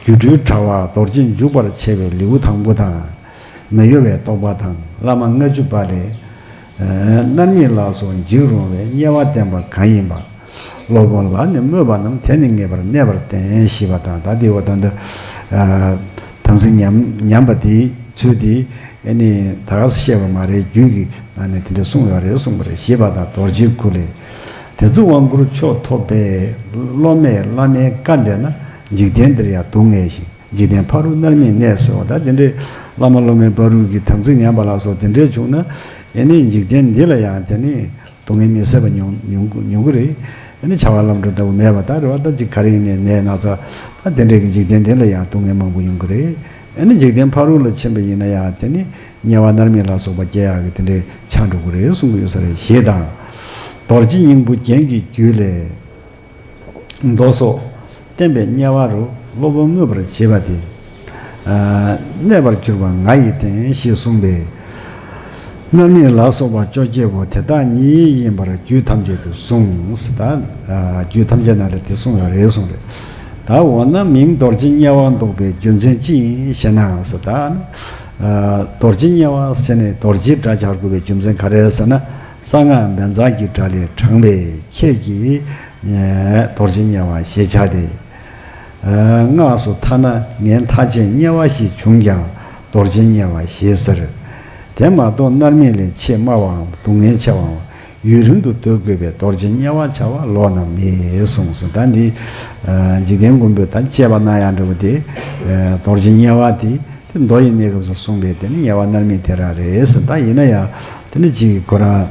སྒྱུ་འཕྲུལ་དྲ་བ་རྡོ་རྗེ་འཇུག་པར་བྱེད་པའི་ལེའུ་དང་པོ་དང་། མི་གཡོ་བའི་རྟོགས་པ་དང་བླ་མ་ལྔ་བཅུ་པ་ལས། མནར་མེད་ལ་སོགས་འཇིགས་རུང་བའི་དམྱལ་བ་བསྟན་པ་གང་ཡིན་པ། སློབ་དཔོན་ལ་ནི་སྨོད་པ་རྣམས་དེ་ནི་ངེས་པར་གནས་པར་བསྟན་ཞེས་པ་དང་། ད་དེ་འོ་ད་འདི་དམ་ཚིག་ཉམས་ཉམས་པ་དེའི་ཚུལ་དེ་ཨེ་ནི་ད་ག་སེ་བཤད་པ་མ་རེད། རྒྱུད་ཀྱི་ནང་ནས་དེ་འདྲ་གསུངས་ཡོད་རེད་གསུངས་པ་རེད། ཞེས་པ་དང་། རྡོ་རྗེའི་སྐུ་ལས། དེ་ཚེ་དབང་བསྐུར་མཆོག་ཐོབ་པས། སློབ་མས་བླ་མའི་བཀའ་འདས་ན། འཇིག་རྟེན་འདིར་ཡང་སྡུག་བསྔལ་ཞིང་། འཇིག་རྟེན་ཕ་རོལ་མནར་མེད་གནས་ཟེར་བ། ད་དེ་འདྲའི་བླ་མ་སློབ་མའི་བར་དུ་གི་དམ་ཚིག་ཉམས་པ་ལ་སོགས་དེ་འདྲའི་བྱུང་ན། ཨེ་ནི་འཇིག་རྟེན་འདི་ལ་ཡང་དེ་ནི་སྡུག་བསྔལ་མི་བཟད་པ་མྱོང་མྱོང་མྱོང་གི་རེད། ཨེ་ནི་བྱ་བ་ལམ་འགྲོ་ལྟ་བུ་མེད་པ་ད་རེད་བ། ད་ཅིག་ག་རེ་ཡིན་ནའི་ནད་ན་ཚ། ད་དེ་འདྲའི་གི་འཇིག་རྟེན་འདི་ལ་ཡང་སྡུག་བསྔལ་མང་པོ་མྱོང་གི་རེད། ཨེ་ནི་འཇིག་རྟེན་ཕ་རོལ་ལ་ཕྱིན་པ་ཡིན་ན་ཡང་དེ་ནི་དམྱལ་བ་མནར་མེད་ལ་སོགས་པ་སྐྱེ་ཡག་གི་དེ་འདྲའི་ཆགས་འགྲོ་གི་རེད་གསུང་གི་ཡོད་ས་རེད། ཞེས་དང་། རྡོ་རྗེ་སྙིང་པོ་རྒྱན་གྱི་རྒྱུད་ལས། མདོ་སོགས་བསྟན་པའི་དམྱལ་བ་རུ་སློབ་དཔོན་སྨོད་པར་བྱེད་པ་དེ། ཨ་གནས་པར་གྱུར་པ་ང་ཡི་རྟེན་ཞེས་གསུངས་པས། མནར་མེད་ལ་སོགས་པ་བཅོ་བརྒྱད་པོ་དེ་དག་ཉིད་ཡིན་པར་རྒྱུད་ཐམས་ཅད་དུ་གསུངས། ད་ཨ་རྒྱུད་ཐམས་ཅད་ནང་ལ་དེ་གསུངས་ཡོད་རེད་གསུངས་རེད། ད་འོ་ན་མིང་རྡོ་རྗེ་དམྱལ་བ་འདོགས་པའི་རྒྱུ་མཚན་ཅི་ཡིན་ཞེ་ན་ཟེར། ད་ཨ་རྡོ་རྗེ་དམྱལ་བ་ཟེར་ནས་རྡོ་རྗེའི་སྒྲ་སྦྱར་དགོས་པའི་རྒྱུ་མཚན་ག་རེ་ཟེར་ན། གསང་སྔགས་བཛྲ་གི་སྒྲ་ལས་དྲངས་པས་ཁྱེད་ཀྱིས་རྡོ་རྗེ་དམྱལ་བ་ཞེས་བྱ་སྟེ། སྔགས་སུ་ཐ་ན་ངན་མཐའ་ཅན་དམྱལ་བ་ཞིག་བྱུང་ཀྱང་རྡོ་རྗེ་དམྱལ་བ་ཞེས་ཟེར། དེ་མ་གཏོགས་མནར་མེད་ལས་ཆེས་དམའ་བའམ་སྡུག་བསྔལ་ཆེ་བའམ་ཡུན་རིང་དུ་སྡོད་དགོས་པའི་རྡོ་རྗེ་དམྱལ་བ་བྱ་བ་ལོགས་ན་མེད་གསུངས་སོ། ད་འདི་འཇིག་རྟེན་མགོན་པོས་ད་དཔྱད་པ་གནང་ཡ་འདྲ་བོ་དེ། རྡོ་རྗེ་དམྱལ་བ་དེ། དེ་མདོ་ཡི་གནས་སྐབས་སུ་གསུངས་པའི་དེ་ནི་དམྱལ་བ་མནར་མེད་དེ་རང་རེད་ཟེར། ད་ཡིན་ན་ཡང་དེ་ནི་ཅིག་ཁོ་རང་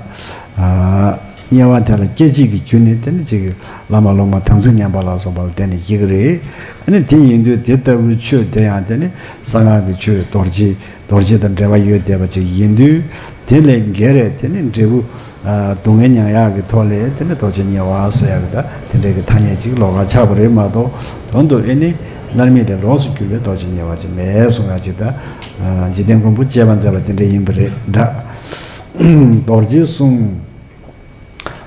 ཨ་དམྱལ་བ་དེ་ལ་སྐྱེ་བྱེད་ཀྱི་རྒྱུ་ནི་དེ་ནི་ཅིག་བླ་མ་སློབ་མ་དམ་ཚིག་ཉམས་པ་ལ་སོགས་པ་ལ་བརྟེན་ནས་སྐྱེ་གི་རེད། ཨ་ནི་དེ་ཡིན་དུས་དེ་ལྟ་བུའི་ཆོས་དེ་ཡང་དེ་ནི་གསང་སྔགས་ཀྱི་ཆོས་རྡོ་རྗེ་རྡོ་རྗེ་དང་འབྲེལ་བ་ཡོད་བསྡད་པ་ཅིག་ཡིན་དུས། དེ་ལས་འགལ་རེད། དེ་ནི་འབྲས་བུ་ཨ་སྡུག་བསྔལ་མྱང་ཡག་གི་ཐོག་ལས་དེ་ནི་རྡོ་རྗེ་དམྱལ་བ་ཟེར་ཡག་གི་ད་དེ་འདྲའི་གི་ཐ་སྙད་ཅིག་ལོགས་ཀ་ཆགས་པ་རེད་མ་གཏོགས། དོན་དུ་ཨེ་ནི་མནར་མེད་ལས་ལོགས་སུ་གྱུར་པའི་རྡོ་རྗེ་དམྱལ་བ་ཅིག་མེད་གསུང་ཡག་ཅིག་ད་ཨ་འཇིག་རྟེན་མགོན་པོ་དཔྱད་པ་མཛད་པ་དེ་འདྲ་ཡིན་པ་རེད་འདྲ། རྡོ་རྗེ་གསུང་།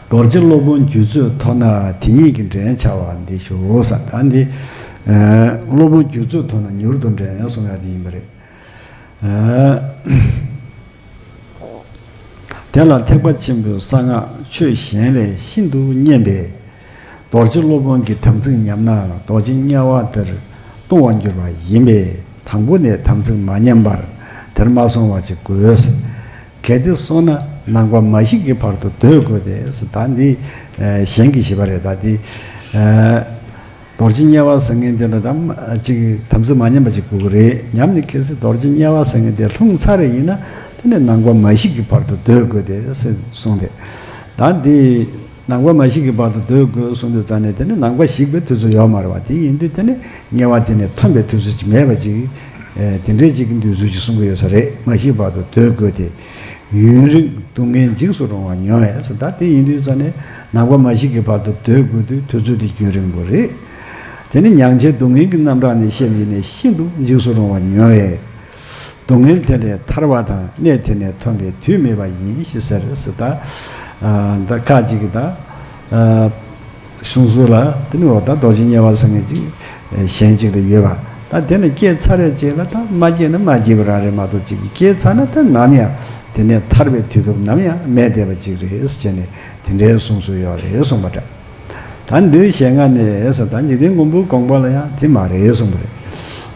རྡོ་རྗེ་སློབ་དཔོན་རྒྱུད་ཚོད་མཐོ་ན་དེ་ཉིད་ཀྱི་འགྲན་བྱ་བ་འདི་ཞུ་ས། ད་འདི་ཨ་སློབ་དཔོན་རྒྱུད་ཚོད་མཐོ་ན་མྱུར་དུ་འགྲན་གསུང་ཡག་དེ་ཡིན་པ་རེད། ཨ། དེ་ལ་ཐེག་པ་ཆེན་པོའི་གསང་སྔགས་ཆོས་གཞན་ལས་ཤིན་ཏུ་གཉན་པས། རྡོ་རྗེ་སློབ་དཔོན་གྱི་དམ་ཚིག་ཉམས་ན་རྡོ་རྗེ་དམྱལ་བ་དེར་ལྟུང་བར་འགྱུར་བ་ཡིན་པས། དང་པོ་ནས་དམ་ཚིག་མ་ཉམས་པར་དེར་མ་སོང་བ་ཅིག་དགོས། གལ་ཏེ་སོང་ན་ནང་པ་མ་ཞིག་གི་བར་དུ་སྡོད་དགོས་ཏེ། ད་འདི་གཞན་གྱིས་ཞེས་པ་རེད། ད་འདི། རྡོ་རྗེ་དམྱལ་བ་ཟེར་མཁན་དེ་ལ་དམ་ཅིག་དམ་ཚིག་མ་ཉམས་པ་ཅིག་དགོས་ཀྱི་རེད། ཉམས་ནས་གལ་སྲིད་རྡོ་རྗེ་དམྱལ་བ་ཟེར་མཁན་དེ་ལྷུང་ཚར་རེ་ཡིན་ན། དེ་ནས་ནང་པ་མ་ཞིག་གི་བར་དུ་སྡོད་དགོས་ཏེ་གསུངས་ཏེ། ད་འདི་ནང་པ་མ་ཞིག་གི་བར་དུ་སྡོད་དགོས་གསུངས་དུས་ཙང་ནས་དེ་ནི་ནང་པ་ཞིག་པའི་དུས་ཚོད་ཡོད་མ་རེད་བ། དེ་ཡིན་དུས་དེ་ནི་དམྱལ་བ་དེ་ནས་ཐོན་པའི་དུས་ཚོད་ཅིག་མེད་པ་ཅིག་དེ་འདྲའི་ཅིག་གི་འདོད་ཚུལ་ཅིག་གསུང་གི་ཡོད་ས་རེད། མ་ཞིག་བར་དུ་སྡོད་དགོས་ཏེ། ཡུན་རིང་སྡུག་བསྔལ་འཇིགས་སུ་རུང་བ་མྱོང་བས་ཟེར། ད་དེ་ཡིན་དུས་ཙང་ནས་ནང་པ་མ་ཞིག་གི་བར་དུ་སྡོད་དགོས་དུས་དུས་ཚོད་དེ་རྒྱུན་རིང་པོ་རེད། དེ་ནི་མྱང་བྱེད་སྡུག་བསྔལ་གྱི་རྣམ་གྲངས་ནས་བཤད་པ་ཡིན་ནའི་ཤིན་ཏུ་འཇིགས་སུ་རུང་བ་མྱོང་བས། སྡུག་བསྔལ་དེ་ལས་ཐར་བ་དང་གནས་དེ་ནས་ཐོན་པའི་དུས་མེད་པ་ཡིན་ཞེས་ཟེར་ཟེར། ད་ཨ་ད་ཁ་ཅིག་གིས་ད་ཨ་གསུང་སྲོལ་ལ་དེ་ནི་འོ་ད་རྡོ་རྗེ་དམྱལ་བ་ཟེར་མཁན་ཅིག་གཞན་ཅིག་ལ་ཡོད་པ། ད་དེ་ནི་སྐྱེས་ཚར་རེ་ཅིག་ལ་ད་མ་སྐྱེས་ན་མ་སྐྱེས་པ་རང་རེད་མ་གཏོགས། ཅིག་གིས་སྐྱེས་ཚར་ན་ད་ནམ་ཡང་ དེ་ནས་ཐར་པའི་དུས་སྐབས་ནམ་ཡང་མེད་བསྡད་པ་ཅིག་རེད་ཟེར་ནས་དེ་འདྲའི་གསུངས་སྲོལ་ཡོད་རེད་གསུངས་པ་འདྲ། ད་འདིར་ཞལ་སྔ་ནས་ཟེར། ད་འཇིག་རྟེན་མགོན་པོའི་དགོངས་པ་ལ་ཡང་དེ་མ་རེད་གསུངས་པ་རེད།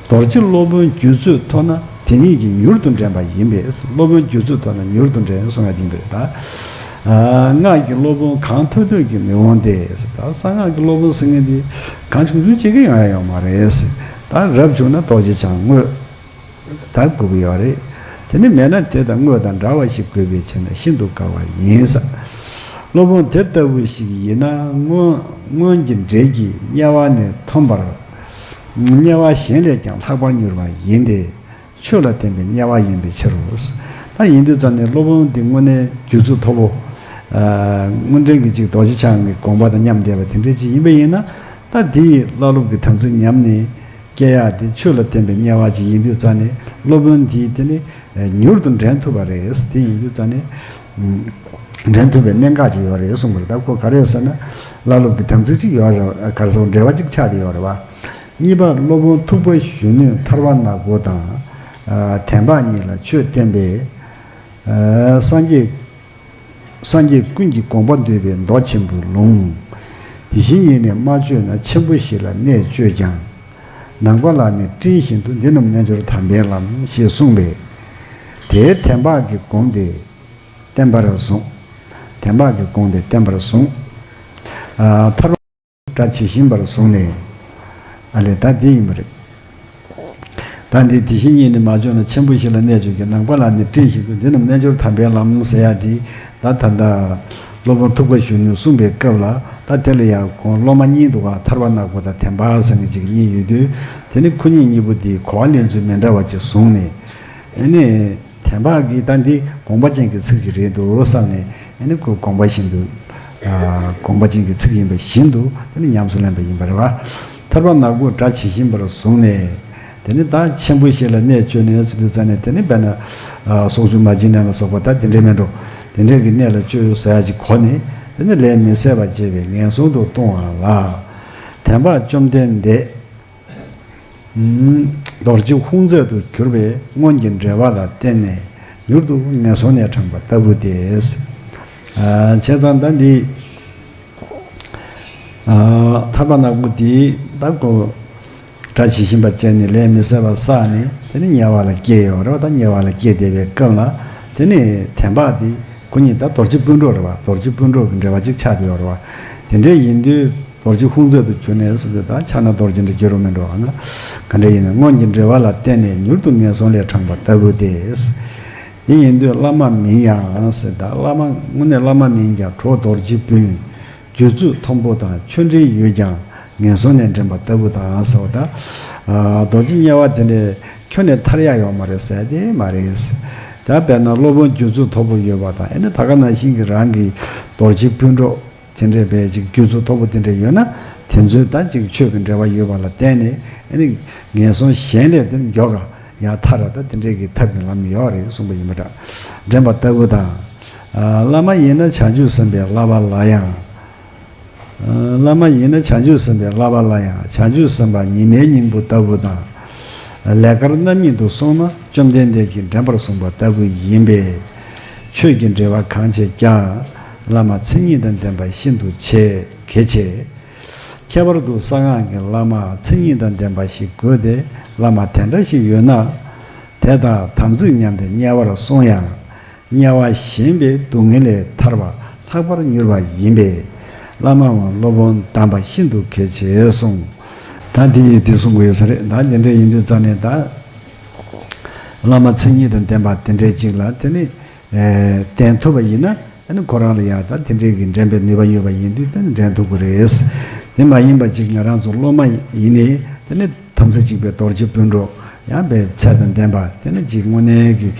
རྡོ་རྗེ་སློབ་དཔོན་རྒྱུད་ཚོད་མཐོ་ན་དེ་ཉིད་ཀྱིས་མྱུར་དུ་འདྲེན་པ་ཡིན་པས། སློབ་དཔོན་རྒྱུད་ཚོད་མཐོ་ན་མྱུར་དུ་འདྲེན་གསུང་ཡ་དེ་ཡིན་པ་རེད་ད། སྔགས་ཀྱི་སློབ་དཔོན་གང་ཐོས་ཐོས་ཀྱིས་མི་འོང་སྟེ། ད་གསང་སྔགས་ཀྱི་སློབ་དཔོན་ཟེར་མཁན་དེ་གང་བྱུང་བྱུང་ཅིག་གིས་ཡོང་ཡ་ཡོད་མ་རེད། ད་རབ་བྱུང་ན་རྡོ་རྗེ་འཆང་དངོས། ད་དགོས་ཀྱི་ཡོད་རེད། དེ་ནི་མེད་ན་དེ་དང་དངོས་དང་འདྲ་བ་ཞིག་དགོས་པའི་ཕྱིར་ན་ཤིན་ཏུ་དཀའ་བ་ཡིན་ས། སློབ་དཔོན་དེ་ལྟ་བུ་ཞིག་ཡིན་ན་སྔོན་སྔོན་གྱི་འབྲེལ་གྱིས་དམྱལ་བ་ནས་ཐོན་པར། དམྱལ་བ་གཞན་ལས་ཀྱང་ལྷག་པར་མྱུར་བ་ཡིན་ཏེ། ཆོས་ལ་བརྟེན་པའི་དམྱལ་བ་ཡིན་པའི་ཕྱིར་རོ། ད་ཡིན་དུས་ཙང་ནས་སློབ་དཔོན་འདི་དངོས་གནས་རྒྱུད་ཚོད་མཐོ་པོ། ཨ། དངོས་འབྲེལ་གྱི་ཅིག་རྡོ་རྗེ་འཆང་གི་དགོངས་པ་དང་མཉམ་བསྡད་པ་དེ་འདྲ་ཅིག་ཡིན་པ་ཡིན་ན། ད་དེ་ཡི་བླ་སློབ་ཀྱི་དམ་ཚིག་ཉམས་ནས། སྐྱེ་ཡག་དེ་ཆོས་ལ་བརྟེན་པའི་དམྱལ་བ་ཅིག་ཡིན་དུས་ཙང་ནས་སློབ་དཔོན་དེས་དེ་ནི་མྱུར་དུ་འདྲེན་ཐུབ་པ་རེད། དེ་ཡིན་དུས་ཙང་ནས་འདྲེན་ཐུབ་པའི་གནད་འགག་ཅིག་ཡོད་རེད་གསུངས་པ་རེད། ད་ཁོ་ག་རེ་ཟེར་ན། བླ་སློབ་ཀྱི་དམ་ཚིག་ཅིག་ཡོད་རེད། ག་རེ་ཟེར། འབྲེལ་བ་ཅིག་ཆགས་བསྡད་ཡོད་རེད་བ། གཉིས་པ་སློབ་དཔོན་ཐུབ་པ་གཞོན་ནུས་ཐར་པ་ནག་པོ་དང་། ཨ། ཐེམ་པ་གཉིས་ལ་ཆོས་བསྟན་པས། ཨ། སངས་རྒྱས། སངས་རྒྱས་ཀུན་གྱི་དགོངས་པ་འདུས་པའི་མདོ་ཆེན་པོའི་ལུང་། དེ་བཞིན་ཉིད་ནི་མ་བརྗོད་ན། ཆེན་པོ་ཞིག་ལ་གནས་བཅོས་ཀྱང་། ནང་པ་ལ་ནི་སྤྲིན་བཞིན་དུ། འདི་རྣམས་རྣལ་འབྱོར་དམ་པའི་ལམ། ཞེས་གསུངས་པས། དེའི་ཐེམ་པ་གི་དགོངས་དེ་བརྟན་པར་བཟུང་། ཐེམ་པ་གི་དགོངས་དེ་བརྟན་པར་བཟུང་། ཨ། ཐར་པ་སྒྲ་ཇི་བཞིན་པར་བཟུང་ནས། ཨ་ལས། ད་འདི་ཡིན་པ་རེད། ད་འདི་དེ་བཞིན་ཉིད་ནི་མ་བྱུང་ན། ཆེན་པོ་ཞིག་ལ་གནས་བཅོས་ཀྱི། ནང་པ་ལ་ནི་སྤྲིན་བཞིན་དུ། འདི་རྣམས་རྣལ་འབྱོར་དམ་པའི་ལམ་ཟེར་ཡ་འདི། ད་ད་ལྟ་སློབ་དཔོན་ཐུབ་པ་གཞོན་ནུས་གསུངས་པའི་སྐབས་ལ། ད་དེ་ལ་ཡང་ཁོང་སློབ་མ་གཉིས་འདུག་ག་ཐར་པ་ནག་པོ་དང་ཐེམ་པ་ཟེར་མཁན་ཅིག་གཉིས་ཡོད་དུས། དེ་ནི་ཁོ་གཉིས་གཉིས་པོ་འདིས་གོ་བ་ལེན་ཚུལ་མི་འདྲ་བ་ཅིག་བཟུང་ནས། ཨ་ནི། ཐེམ་པ་གིས་ད་འདི་དགོངས་པ་ཅན་གྱི་ཚིག་ཅིག་རེད་འདུག་བསམ་ནས། ཨ་ནི་ཁོས་དགོངས་པ་བཞིན་དུ། ཨ། དགོངས་པ་ཅན་གྱི་ཚིག་ཡིན་པ་བཞིན་དུ་དེ་ནི་ཉམས་སུ་ལེན་པ་ཡིན་པ་རེད་བ། ཐར་པ་ནག་པོས་སྒྲ་ཇི་བཞིན་པར་བཟུང་ནས། དེ་ནི་ད་ཆེན་པོ་ཞིག་ལ་གནས་བཅོས་ནས་ཟེར་དུས་ཙང་ནས། དེ་ནི་དཔེར་ན། ཨ། སོག་ཆུ་མ་བྱིན་ནས་ལ་སོགས་པ་ད་དེ་འདྲའི་མེད་འགྲོ། དེ་འདྲའི་གི་གནས་ལ་བཅོས་ཟེར་ཡ་ཅིག་གོ་ནས། དེ་ནི་ལས་མི་བསད་པ་བྱས་པས་ངན་སོང་དུ་ལྟུང་བ་ལ། ཐེམ་པ་བཅོམ་ལྡན་འདས། རྡོ་རྗེ་ཧཱུྃ་མཛད་དུ་གྱུར་པས་སྔོན་གྱི་འབྲེལ་བ་ལ་བརྟེན་ནས་མྱུར་དུ་ངན་སོང་ནས་དྲངས་པ་ལྟ་བུ་སྟེ། ཨ། བྱས་ཙང་ད་འདི། ཨ། ཐར་པ་ནག་པོ་འདིས་ད་ཁོ་སྒྲ་ཇི་བཞིན་པ་བྱས་ནས་ལས་མི་བསད་པ་བསགས་ནས། དེ་ནི་དམྱལ་བ་ལ་སྐྱེས་ཡོད་རེད་བ། ད་དམྱལ་བ་ལ་སྐྱེས་བསྡད་པའི་སྐབས་ལ། དེ་ནི་ཐེམ་པ་འདི། ཁོ་གཉིས་ད་རྡོ་རྗེ་སྤུན་གྲོགས་རེད་བ། རྡོ་རྗེ་སྤུན་གྲོགས་ཀྱི་འབྲེལ་བ་ཅིག་ཆགས་བསྡད་ཡོད་རེད་བ། དེ་འདྲ་ཡིན་དུས་རྡོ་རྗེ་ཧཱུྃ་མཛད་དུ་གྱུར་ནས་ཟེར་དུས། ད་ཕྱག་ན་རྡོ་རྗེ་འདྲ་གྱུར་རོ་མེད་འགྲོ་བ་ན། ག་འདྲ་ཡིན་ན་སྔོན་གྱི་འབྲེལ་བ་ལ་བརྟེན་ནས་མྱུར་དུ་ངན་སོང་ལས་དྲངས་པ་ལྟ་བུ་སྟེ། དེ་ཡིན་དུས་བླ་མ་མིན་ཡང་ཟེར། ད་བླ་མ་དངོས་གནས་བླ་མ་མིན་ཀྱང་གྲོགས་རྡོ་རྗེ་སྤུན། རྒྱུད་ཚོད་མཐོན་པོ་དང་ཆོས་འབྲེལ་ཡོད་ཀྱང་ངན་སོང་ནས་འདྲེན་པ་ལྟ་བུ་དང་ཟེར་བ་ད། ཨ། རྡོ་རྗེ་དམྱལ་བ་དེ་འདྲའི་ཁྱོན་ནས་ཐར་ཡ་ཡོད་མ་རེད་ཟེར་དེ་མ་རེད། ད་དཔེར་ན་སློབ་དཔོན་རྒྱུད་ཚོད་མཐོ་པོ་ཡོད་པ་དང་། ཨ་ནི་ད་ག་ནང་བཞིན་གྱི་རང་གི་རྡོ་རྗེ་སྤུན་གྲོགས་དེ་འདྲའི་བའི་ཅིག་རྒྱུད་ཚོད་མཐོ་པོ་དེ་འདྲ་ཡོད་ན། དེ་ཚོས་ད་ཅིག་ཆོས་ཀྱི་འབྲེལ་བ་ཡོད་པ་ལ་བརྟེན་ནས། ཨ་ནི་ངན་སོང་གཞན་ལས་དེ་མགྱོགས་ག་ཡང་ཐར་ར། ད་དེ་འདྲའི་གི་ཐབས་ཀྱི་ལམ་ཡོད་རེད་གསུངས་པ་ཡིན་པ་འདྲ། འདྲེན་པ་ལྟ་བུ་དང་། ཨ། བླ་མ་ཡིན་ན་བྱང་ཆུབ་སེམས་དཔའི་བསླབ་པ་ལ་ཡང་། བླ་མ་ཡིན་ན་བྱང་ཆུབ་སེམས་དཔའི་བསླབ་པ་ལ་ཡང་། བྱང་ཆུབ་སེམས་དཔའ་ཉི་མའི་སྙིང་པོ་ལྟ་བུ་དང་། ལས་ཀར་རྣམ་གཉིས་དུ་སོང་ན་བཅོམ་ལྡན་འདས་ཀྱིས་འདྲེན་པར་གསུངས་པ་ལྟ་བུ་ཡིན་པས། ཆོས་ཀྱི་འབྲེལ་བ་གང་བྱེད་ཀྱང་བླ་མ་མཚན་ཉིད་དང་ལྡན་པ་ཤིན་ཏུ་ཆེ། གལ་ཆེ། ཁྱད་པར་དུ་གསང་སྔགས་ཀྱི་བླ་མ་མཚན་ཉིད་དང་ལྡན་པ་ཞིག་དགོས་ཏེ། བླ་མ་དེ་འདྲ་ཞིག་ཡོད་ན། དེ་དག་དམ་ཚིག་ཉམས་ཏེ་དམྱལ་བར་སོང་ཡང་། དམྱལ་བ་ཞེན་པའི་སྡུག་བསྔལ་ལས་ཐར་བ་ལྷག་པར་མྱུར་བ་ཡིན་པས། བླ་མའམ་སློབ་དཔོན་གདམས་པ་ཤིན་ཏུ་གལ་ཆེ་གསུངས། ད་འདི་ཡིས་འདི་གསུང་གི་ཡོད་ས་རེད། ད་འདི་འདྲ་ཡིན་དུས་ཙང་ནས་ད། བླ་མ་མཚན་ཉིད་དང་ལྡན་པ་དེ་འདྲའི་ཅིག་ལ་དེ་ནི། ཨེ། བསྟེན་ཐུབ་པ་ཡིན་ན། ཨ་ནི་ཁོ་རང་ལ་ཡང་ད་དེ་འདྲའི་གི་འདྲེན་པའི་ནུས་པ་ཡོད་པ་ཡིན་དུས། དེ་ནི་འདྲེན་ཐུབ་ཀྱི་རེད། དེ་མ་ཡིན་པ་ཅིག་ང་རང་ཚོ་སློབ་མ་ཡིན་ནའི། དེ་ནི་དམ་ཚིག་གཅིག་པའི་རྡོ་རྗེ་སྤུན་གྲོགས། ཡང་པའི་ཚད་དང་ལྡན་པ། དེ་ནི་ཅིག་དངོས་གནས་ཀྱི།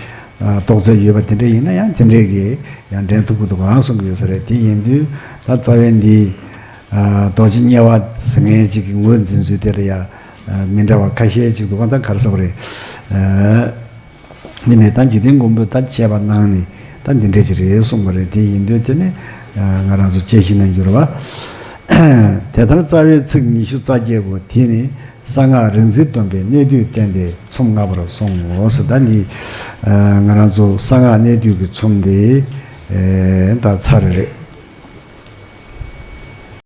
ཨ། རྟོགས་ཚད་ཡོད་པ་དེ་འདྲ་ཡིན་ན་ཡང་དེ་འདྲའི་གི་ཡང་འདྲེན་ཐུབ་ཀྱི་འདུག་ག་གསུང་གི་ཡོད་ས་རེད། དེ་ཡིན་དུས་ད་རྩ་བའི་འདི། ཨ། རྡོ་རྗེ་དམྱལ་བ་ཟེར་མཁན་ཅིག་གི་ངོས་འཛིན་ཚུལ་དེ་ལ་ཡང་། ཨ། མི་འདྲ་བ་ཁ་ཤས་ཅིག་འདུག་ག་ད་ག་རེ་ཟེར་དགོས་རེད། ཨ། འདི་ནས་ད་འཇིག་རྟེན་མགོན་པོས་ད་དཔྱད་པ་གནང་ནས་ད་འདི་འདྲས་ཅིག་རེད་གསུངས་པ་རེད། དེ་ཡིན་དུས་དེ་ནི། ཨ། ང་རང་ཚོ་དཔྱད་གཞི་ནང་འགྱུར་བ། དེ་ལྟར་རྩ་བའི་ཚིག་ཉི་ཤུ་རྩ་བརྒྱད་པོ་དེ་ནི་ གསང་སྔགས་རིག་འཛིན་སྟོན་པའི་གནད་བསྡུས་བསྟན་ཏེ་ཚོམས་ལྔ་པར་སོང་ངོ་ཟེར། ད་ནི་ང་རང་ཚོ་གསང་སྔགས་གནད་བསྡུས་ཀྱི་ཚོམས་འདི་ད་ཚར་རེད།